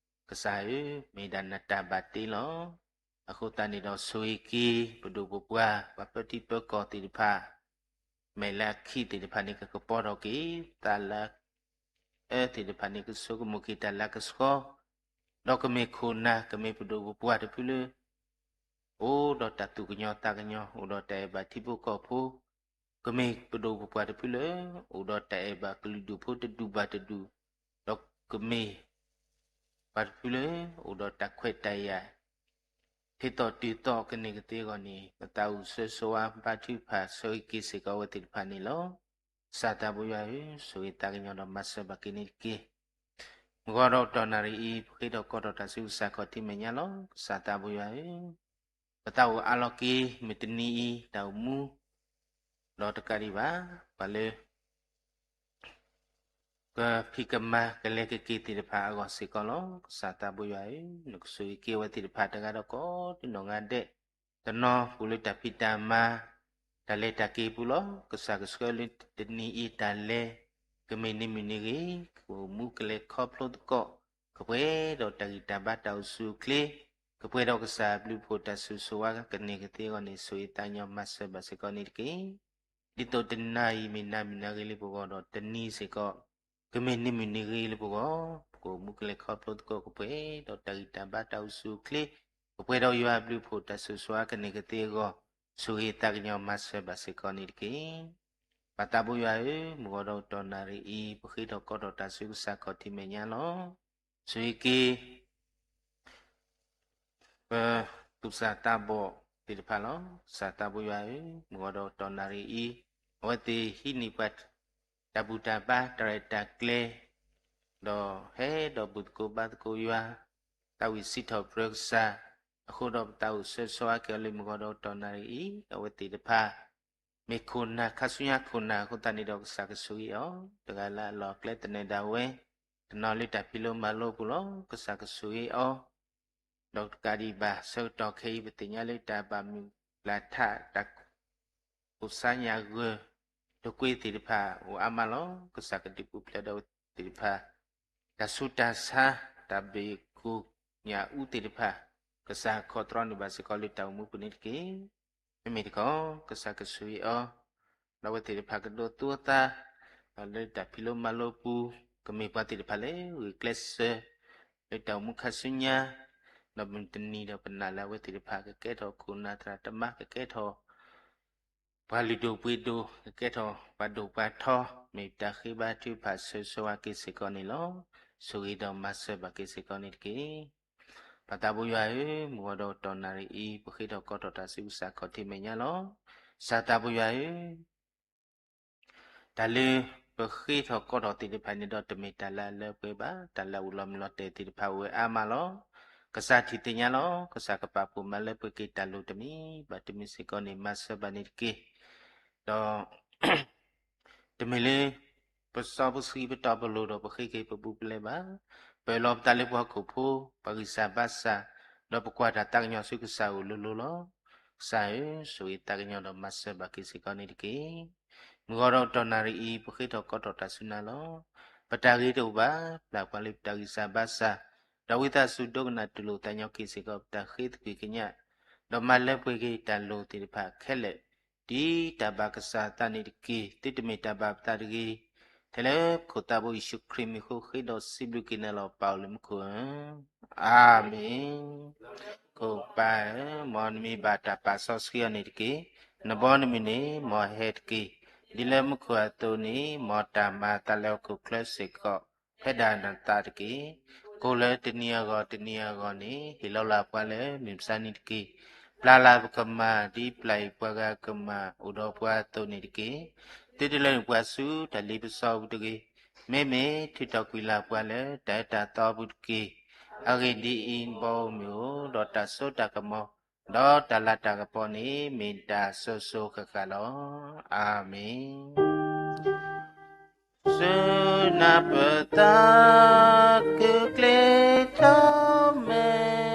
ကစၢ်ဧၢ, မ့ၢ်ဒၣ်နတၢ်ဘၣ်တ့လီၤ. အဃိသတးန့ၣ်ဒီး ဆိၣ်ဂ့ၤက့ၤ ပဒိၣ်ပပှၢ် ပှၤပၢထံပၢကီၢ်သ့ၣ်တဖၣ်, မဲာ်လၢအခံသ့ၣ်တဖၣ်န့ၣ် ကကပီၤထီၣ်က့ၤ, သးလၢအအၢသ့ၣ်တဖၣ်န့ၣ် ကဆိကမိၣ်က့ၤတၢ်လၢကဆှီ, ဒီးကမ့ၢ်ခိၣ်နၢ် ကမ့ၢ်ပဒိၣ်ပပှၢ်တဖုလၢ အိၣ်ဒီးတၢ်သူၣ်ကညီၤသးကညီၤ, အိၣ်ဒီးတၢ်အဲၣ်ဘၣ်ထံဖိကီၢ်ဖိ, ကမ့ၢ်ပဒိၣ်ပပှၢ်တဖုလၢ အိၣ်ဒီးတၢ်အဲၣ်ဘၣ်ကလုာ်ဒူၣ်ဖိတဒူၣ်ဘၣ်တဒူၣ်, ဒီးကမ့ၢ်ပှၤတဖုလၢ အိၣ်ဒီးတၢ်ခွဲးတၢ်ယာ် ဟ့ၣ်သီၣ်တုၤသီၣ်ကန့ၢ်ကသ့အဂီၢ်န့ၣ်, ပသးအိၣ်ဆၢဂ့ၤဆၢဝါဘါထုကဖၣ်ဆၢဂ့ၤက့ၤစ့ၢ်ကီးအဝဲသ့ၣ်တဖၣ်န့ၣ်လီၤ. ကစၢ်သးဘိယွၤဧၢ, ဆိၣ်ဂ့ၤသးကညီၤဒီးမၤစၢၤဘၣ်က့ၤန့ၣ်တက့ၢ်. မုၢ်ဂီၤဒီးတီၢ်နၣ်ရံၣ်အံၤ ပဃ့ထီၣ်ကီထီၣ်တၢ်ဆူကစၢ်ခီၣ်ထံးမဲာ်ညါလီၤ. ကစၢ်သးဘိယွၤဧၢ, ပသးအိၣ်အါလီၤက့ၤ မုၢ်တနံၤအံၤ တၢ်အိၣ်မူ ဒီးတကးဒံးဘၣ် ပှၤလၢ ကဖံးကမၤကလဲၤကက့ၤသ့ၣ်တဖၣ်အဂီၢ်စ့ၢ်ကီးလီၤ. ကစၢ်သးဘိယွၤဧၢ, နကဆိၣ်ဂ့ၤက့ၤအဝဲသ့ၣ်တဖၣ်တဂၤဒီးကိးဒ်နီၢ်ဂၤဒဲး, တနီၤပူၤလၢတၢ်ဖံးတၢ်မၤ တၢ်လဲၤတၢ်က့ၤပူၤလီၤ. ကစၢ်ကဆှၢလၢတနံၤအံၤတၢ်လဲၤ ကမ့ၢ်န့ၢ်မုၢ်န့ၢ်ဂ့ၤ, ကအိၣ်မူကလဲၤခီဖျိသကိး, ကပှဲၤဒီးတၢ်ဂံၢ်တၢ်ဘါတၢ်အိၣ်ဆူၣ်အိၣ်ချ့, ကပှဲၤဒီးကစၢ်အဘျုးအဖှိၣ်တၢ်ဆိၣ်ဂ့ၤဆိၣ်ဝါကန့ၢ်ကသ့အဂီၢ်န့ၣ် ဆိၣ်ဂ့ၤသးကညီၤမၤစၢၤဘၣ်စ့ၢ်ကီးန့ၣ်တက့ၢ်. ဒ်သိးတနၤအံၤမ့ၢ်နၤမုၢ်နၤဂ့ၤလၢပဂီၢ်ဒီးတနံၤစ့ၢ်ကီး ကမ့ၢ်န့ၢ်မုၢ်န့ၢ်ဂ့ၤလၢပဂီၢ်, ပကအိၣ်မူကလဲၤခီဖျိသကိး ကပှဲၤဒီးတၢ်ဂံၢ်တၢ်ဘါတၢ်အိၣ်ဆူၣ်အိၣ်ချ့, ကပှဲၤဒီးယွၤအဘျုးအဖှိၣ်တၢ်ဆိၣ်ဂ့ၤဆိၣ်ဝါကန့ၢ်ကသ့အဂီၢ်, ဆိၣ်ဂ့ၤသးကညီၤမၤစၢၤဘၣ်စ့ၢ်ကီးန့ၣ်တက့ၢ်. ပၢ်သးဘိယွၤဧၢ, မုၢ်ဂီၤဒီးတီၢ်နၣ်ရံၣ်အံၤ ပဃ့ထီၣ်ကီထီၣ်တၢ်ဆူကစၢ်ခီၣ်ထံးမဲာ်ညါလီၤ. ဆိၣ်ဂ့ၤက့ၤ ပသူၣ်စၢ်သးဘီၣ်သ့ၣ်တဖၣ်လီၤ. ကစၢ်သးဘိယွၤဧၢ, မုၢ်ဂီၤဒီးတီၢ်နၣ်ရံၣ်အံၤ အဝဲသ့ၣ်ဟံးန့ၢ်ပှၤ တၢ်ဘူၣ်တၢ်ဘါတၢ်ရဲၣ်တၢ်ကျဲၤ ဒီးဟဲဒီးဘူၣ်သကိးဘါသကိးယွၤ သးဝံၣ်စံးထီၣ်ပတြၢၤကစၢ်, အဃိဒီးပသးအိၣ်ဆၢဂ့ၤဆၢဝါက့ၤအီၤလၢမုၢ်ဂီၤဒီးတီၢ်နၣ်ရံၣ်အံၤ အဝဲသ့ၣ်တဖၣ် မ့ၢ်ခိၣ်နၢ်ခါဆူညါခိၣ်နၢ်အဃိသတးန့ၣ်ဒီးကစၢ်ကဆိၣ်ဂ့ၤအီၤ, တဂၤလၢအလီၢ်အကျဲသနၢၣ်ဒၣ်ဝဲ, တနီၤလၢတၢ်ဖံးလိမၤလိအပူၤလီၤ. ကစၢ်ကဆိၣ်ဂ့ၤအီၤ ဒီးတကးဒံးဘၣ် ဆၢကတီၢ်ခဲအံၤ ပသ့ၣ်ညါလၢတၢ်ဘၣ်မုၢ်လၢ်ထး တၢ် ကိၢ်ဆါညၣ်ဂၢၢ် တကွ့သ့ၣ်တဖၣ်အိၣ်အါမးလီၤ. ကစၢ်ကဒုးပူၤဖျဲးဒီးအဝဲသ့ၣ်တဖၣ် တၢ်ဆူးတၢ်ဆါ တၢ်ဘ့ၣ်ကိၢ်ညၣ်အူသ့ၣ်တဖၣ် ကစၢ်ခီၣ်တြီန့ၢ်ဘၣ်စ့ၢ်ကီးလၢတၢ်အိၣ်မူပူၤန့ၣ်တက့ၢ်. မ့မ့ၢ်တခီ ကစၢ်ကဆိၣ်ဂ့ၤအီၤ ဒီးအဝဲသ့ၣ်တဖၣ်ကဒိးသူအသး ဒီးလၢတၢ်ဖံးလိမၤလိပူၤ ကမ့ၢ်ပှၤသ့ၣ်တဖၣ်လၢဂုာ်ကျဲးစၢး လၢတၢ်အိၣ်မူခါဆူညါ, ဒီးမုၢ်တနံၤဒီးပနာ်လၢအဝဲသ့ၣ်တဖၣ်ကကဲထီၣ်ခိၣ်နၢ်သရၣ်သမါ ကကဲထီၣ် ပှၤလုၢ်ဒိၣ်ပှ့ၤဒိၣ် ကကဲထီၣ်ပှၤဒိၣ်ပှၤထီ, မ့ၢ်တၢ်ဃ့ဘါထုကဖၣ်ဆၢဂ့ၤဆၢဝါက့ၤစ့ၢ်ကီးန့ၣ်လီၤ. ဆိၣ်ဂ့ၤဒီးမၤစၢၤဘၣ်က့ၤစ့ၢ်ကီးန့ၣ်တက့ၢ်. ပၢ်သးဘိယွၤဧၢ, မုၢ်ဂီၤဒီးတီၢ်နၣ်ရံၣ်အံၤ ပဃ့ထီၣ်ကီထီၣ်တၢ်ဆူကစၢ်ခီၣ်ထံးမဲာ်ညါလီၤ. ကစၢ်သးဘိယွၤဧၢ, တၢ်လၢပဃ့ထီၣ်ကီထီၣ်သ့ၣ်တဖၣ်န့ၣ်ဒီး တမ့ၢ်တၢ်လၢအလၢပှဲၤဘၣ်, တၢ်လၢအအိၣ်လီၤမုၢ်လီၤတဲာ်သ့ၣ်တဖၣ်အိၣ်ဝဲအါမးလီၤ. ကစၢ်ထံၣ်သ့ၣ်ညါလီၤ. ကစၢ်ကပာ်ဖှိၣ်မၤလၢပှဲၤက့ၤတၢ်လိၣ်တမံၤဘၣ်တမံၤစ့ၢ်ကီးန့ၣ် မၤစၢၤဘၣ်န့ၣ်တက့ၢ်. ဒီး တမ့ၢ်လၢ ပစီပဆှံပတီၢ်ပလိၤဒီးပဃ့က့ၤပဘူးပလဲဘၣ်. ပအၢၣ်လီၤပသးလၢပှၤဟီၣ်ခိၣ်ဖိ ပှၤဂံၢ်စၢ်ဘါစၢ်, ဒီးပကွၢ်တၢ်သးကညီၤဆူကစၢ်အအိၣ်လိၤလိၤလီၤ. ကစၢ်ဧၢ, ဆိၣ်ဂ့ၤသးကညီၤဒီးမၤစၢၤဘၣ်က့ၤစ့ၢ်ကီးန့ၣ်တက့ၢ်. မုၢ်ဂီၤဒီးတီၢ်နၣ်ရံၣ်အံၤ ပဃ့ထီၣ်ကီထီၣ်တၢ်ဆူနၤလီၤ. ပတၢ်ဂ့ၤတအိၣ်ဘၣ်, ပျၢ်ပှၤလၢပတၢ်ဂံၢ်စၢ်ဘါစၢ်, ဒီးဝံသးစူၤဒိကနၣ်တူၢ်လိာ်သးညီက့ၤစ့ၢ်ကီး ပတၢ်ဃ့သကွံၢ်ကညး, ဒီးမၤလၢပှဲၤက့ၤတၢ်လိၣ်သ့ၣ်တဖၣ်ခဲလၢာ် ဒ်တၢ်ဘၣ်ကစၢ်အသးန့ၣ်တက့ၢ်. သုတမ့ၢ်တၢ်ဘၣ်ပသးတဂ့ၤ. ထဲလၢပခိၣ်သးဘိယ့ၣ်ၡူးခရံာ်မံၤအဃိ ဃ့ဒီးစံးဘျုးက့ၤနၤလီၤ ပၢ်အိၣ်လၢမူခိၣ်ဧၢ, အၤမ့ၣ်. ပၢ်ဧၢ, မ်နမံၤဘၣ်တၢ်ပာ်စီဆှံအီၤန့ၣ်တက့ၢ်. နဘီနမုၢ်န့ၣ် မ်ဟဲတက့ၢ်. ဒ်လၢမူခိၣ်အသိးန့ၣ် မ်တၢ်မၤအသးလၢဟီၣ်ခိၣ်ချၢစ့ၢ်ကီး ဖဲဒၣ်နသးတက့ၢ်. ကိၣ်လၢတနံၤအဂီၢ်တနံၤအဂီၢ်န့ၣ် ဟ့ၣ်လီၤလၢ်ပှၤလၢမုၢ်မဆါန့ၣ်တက့ၢ်. ပျၢ်လၢ်ပကမၢ် ဒ်ပျၢ်အံၤပှၤဂၤကမၢ်အိၣ်ဒီးပှၤအသိးန့ၣ်တက့ၢ်. သုတလၢန့ၢ်ပှၤဆူတၢ်လ့ပစီပူၤတဂ့ၤ. မ့မ့ၢ်ထုးထီၣ်ကွံာ်လၢ်ပှၤလၢတၢ်အၢတၢ်သီပူၤတက့ၢ်. အဂ့ၢ်ဒ်အံၤ, နဘီအမုၢ်ဧိၤ, ဒီးတၢ်စိတၢ်ကမီၤ, ဒီးတၢ်လၤတၢ်ကပီၤန့ၣ် မ့ၢ်တၢ်စိၤစိၤဃၣ်ဃၣ်လီၤ. အၤမ့ၣ်. စူၢ်နၢ်ပၢၢ်သးခုကျ့ထီၣ်မဲာ်,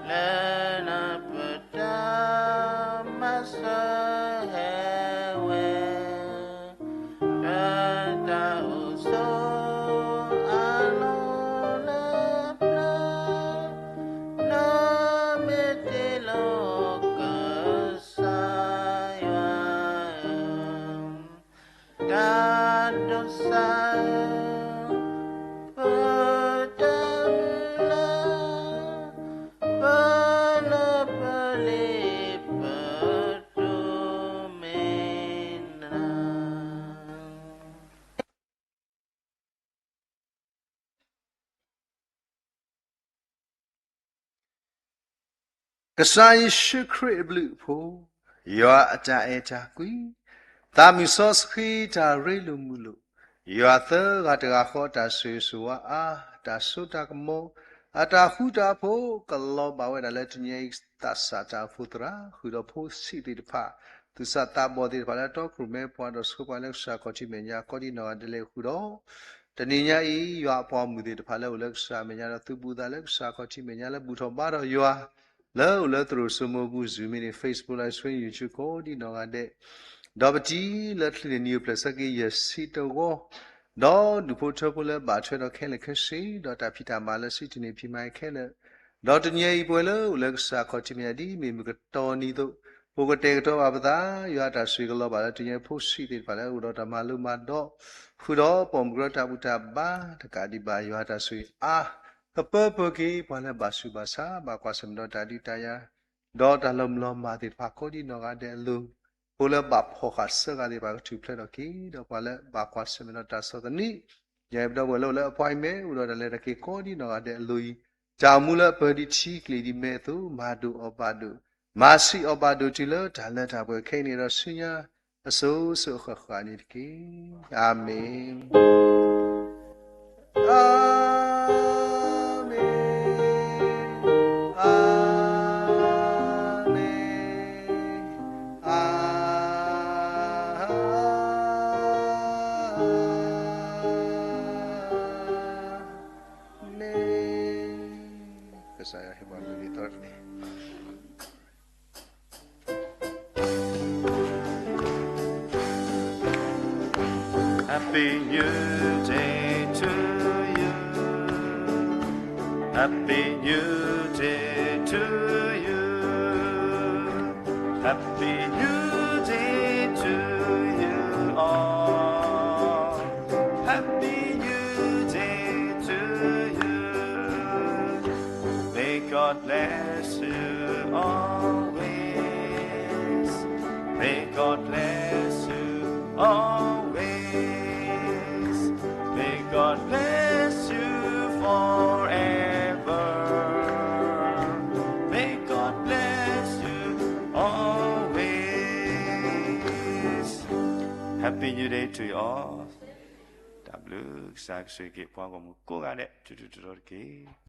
လၢနၢ်ပၢၢ်တၢ်မၤစၢၤဟဲဝဲ, လၢတၢ်အိၣ်ဆိးအလီၢ်လၢပျၢၤ, လၢမ့ၢ်တ့လီၤကစၢ်ယွၤဧၢ, တၢ်ဒိးစၢ်ဧၢ, ပတၢ်မုၢ်လၢ်, ပလၢပလ့ၤပတိၢ်မ့ၢ်နၤ. ကစၢ်ယ့ၣ်ၡူးခရံာ်အဘျုးအဖှိၣ်, ယွၤအတၢ်အဲၣ်တၢ်ကွံ, သးမုၢ်စီဆှံတၢ်ရ့လိာ်မုာ်လိာ်, ယွၤသၢဂၤတဂၤဃီ တၢ်ဆိၣ်ဂ့ၤဆိၣ်ဝါအါ, တၢ်စိတၢ်ကမီၤ, အတၢ်ဃူတၢ်ဖိး ကလီၤဘၣ်ဝဲဒၣ်လၢတနံၤအံၤ သးစၢ်တၢ်အိၣ်ဖှိၣ်သရၣ် ဃုာ်ဒီးဖိဆံးသ့ၣ်တဖၣ်, သူၣ်စၢ်သးဘီၣ်သ့ၣ်တဖၣ်လၢတီခိၣ်ရိၣ်မဲပှၤဒီးဆှၢပှၤလၢကစၢ်ခီၣ်ထံးမဲာ်ညါ ကိးဒံနီၢ်ဂၤဒဲးလဲၣ်ဃုာ်ဒီး တနံၤညါအံၤ ယွၤအပှၤဂီၢ်မုၢ်သ့ၣ်တဖၣ်လၢအိၣ်လၢကစၢ်အမဲာ်ညါဒီး သူၣ်ဘူၣ်သးလၢကစၢ်ခီၣ်ထံးမဲာ်ညါလၢဘူၣ်ထီၣ်ဘါထီၣ်ယွၤ လၢအိၣ်လၢသရိာ်စိမိၤပူၤ Zoom မ့ၢ်န့ၣ် Facebook Live Stream YouTube ကိးဒံနီၢ်ဂၤဒဲး ဒီးပတံၤလၢချံန့ၣ် နံၣ်အိၣ်ဖျဲၣ်ဆၢက့ၤယဲၢ်ဆံတဝီ, ဒီးဒူၣ်ဖိထၢဖိလၢဘၣ်ထွဲဒီးခဲလၢာ်ခဲဆ့ ဒီးတၢ်ဖံးတၢ်မၤလၢစံးထီၣ်န့ၢ်ဖံးမၤခဲလၢာ်, ဒီးတနံၤအံၤပဝဲလၢအိၣ်လၢကစၢ်ခီၣ်ထံးမဲာ်ညါ ဒ်မ့ၢ်မုၢ်ကတီၤနံၤအသိး ပကတဲာ်ကတီၤဘၣ်ပသး ယွၤအတၢ်ဆိၣ်ဂ့ၤကလီၤဘၣ်လၢတနံၤအံၤ ဖိဆံးသ့ၣ်တဖၣ်လၢအိၣ်ဒီးတၢ်မၤလိမၤဒိး ဃုာ်ဒီးပိာ်မုၣ်ကရၢတၢ်ဘူၣ်တၢ်ဘါတကးဒံးဘၣ် ယွၤအတၢ်ဆိၣ်ဂ့ၤအါ ကပၢပၢက့ၤ ပှၤလၢဘၣ်ဆူးဘၣ်ဆါ ဘၣ်ကွၢ်ဆၢၣ်မဲာ်ဒီးတၢ်ဒုးတၢ်ယၤ ဒီးတၢ်လီၤမုၢ်လီၤမၢ်သ့ၣ်တဖၣ်ကိးဒံနီၢ်ဂၤဒဲးအလိၤ, ဖိလၢဘၣ်ဖီၣ်ဃာ်ဆၢဃာ်သ့ၣ်တဖၣ်ကထူၣ်ဖျဲးထီၣ်က့ၤ ဒီးပှၤလၢဘၣ်ကွၢ်ဆၢၣ်မဲာ်ဒီးတၢ်ဆီၣ်သနံး, ယအဲၣ်ပဒီပုၢ်ဝဲၢ်လၢအိၣ်လၢ appointment အိၣ်ဒီးတၢ်လဲၤတၢ်က့ၤကိးဒံနီၢ်ဂၤဒဲးအလိၤအံၤ, တၢ်အိၣ်မူလၢအပၢၤဒ်ထံကျိၤဒ်မဲအသိး မၤဒိၣ်အီၤဘၣ်ဒိၣ်, မၤဆံးအီၤဘၣ်ဒိၣ်တုၤလၢတၢ်လၢတၢ်ပှဲၤခဲအံၤန့ၣ်ဒီးဆူညါ အစိၤစိၤအဃၣ်ဃၣ်န့ၣ်တက့ၢ်. အၤမ့ၣ်. အၤမ့ၣ်, အၤမ့ၣ်, အၤမ့ၣ်. ကစၢ်ယွၤဟ့ၣ်ပှၤမုၢ်နံၤသီတနံၤ Happy New Day to you. Happy New Day to you. Happy New Day to you all. Happy New Day to you. May God bless you always. May God bless you always. May God bless you forever. May God bless you always. Happy New Day to you all. တၢ်ဘျုးကစၢ်ကဆိၣ်ဂ့ၤက့ၤပှၤဂီၢ်မုၢ်ကိးဂၤဒဲး တုၤတုၤတရီတက့ၢ်.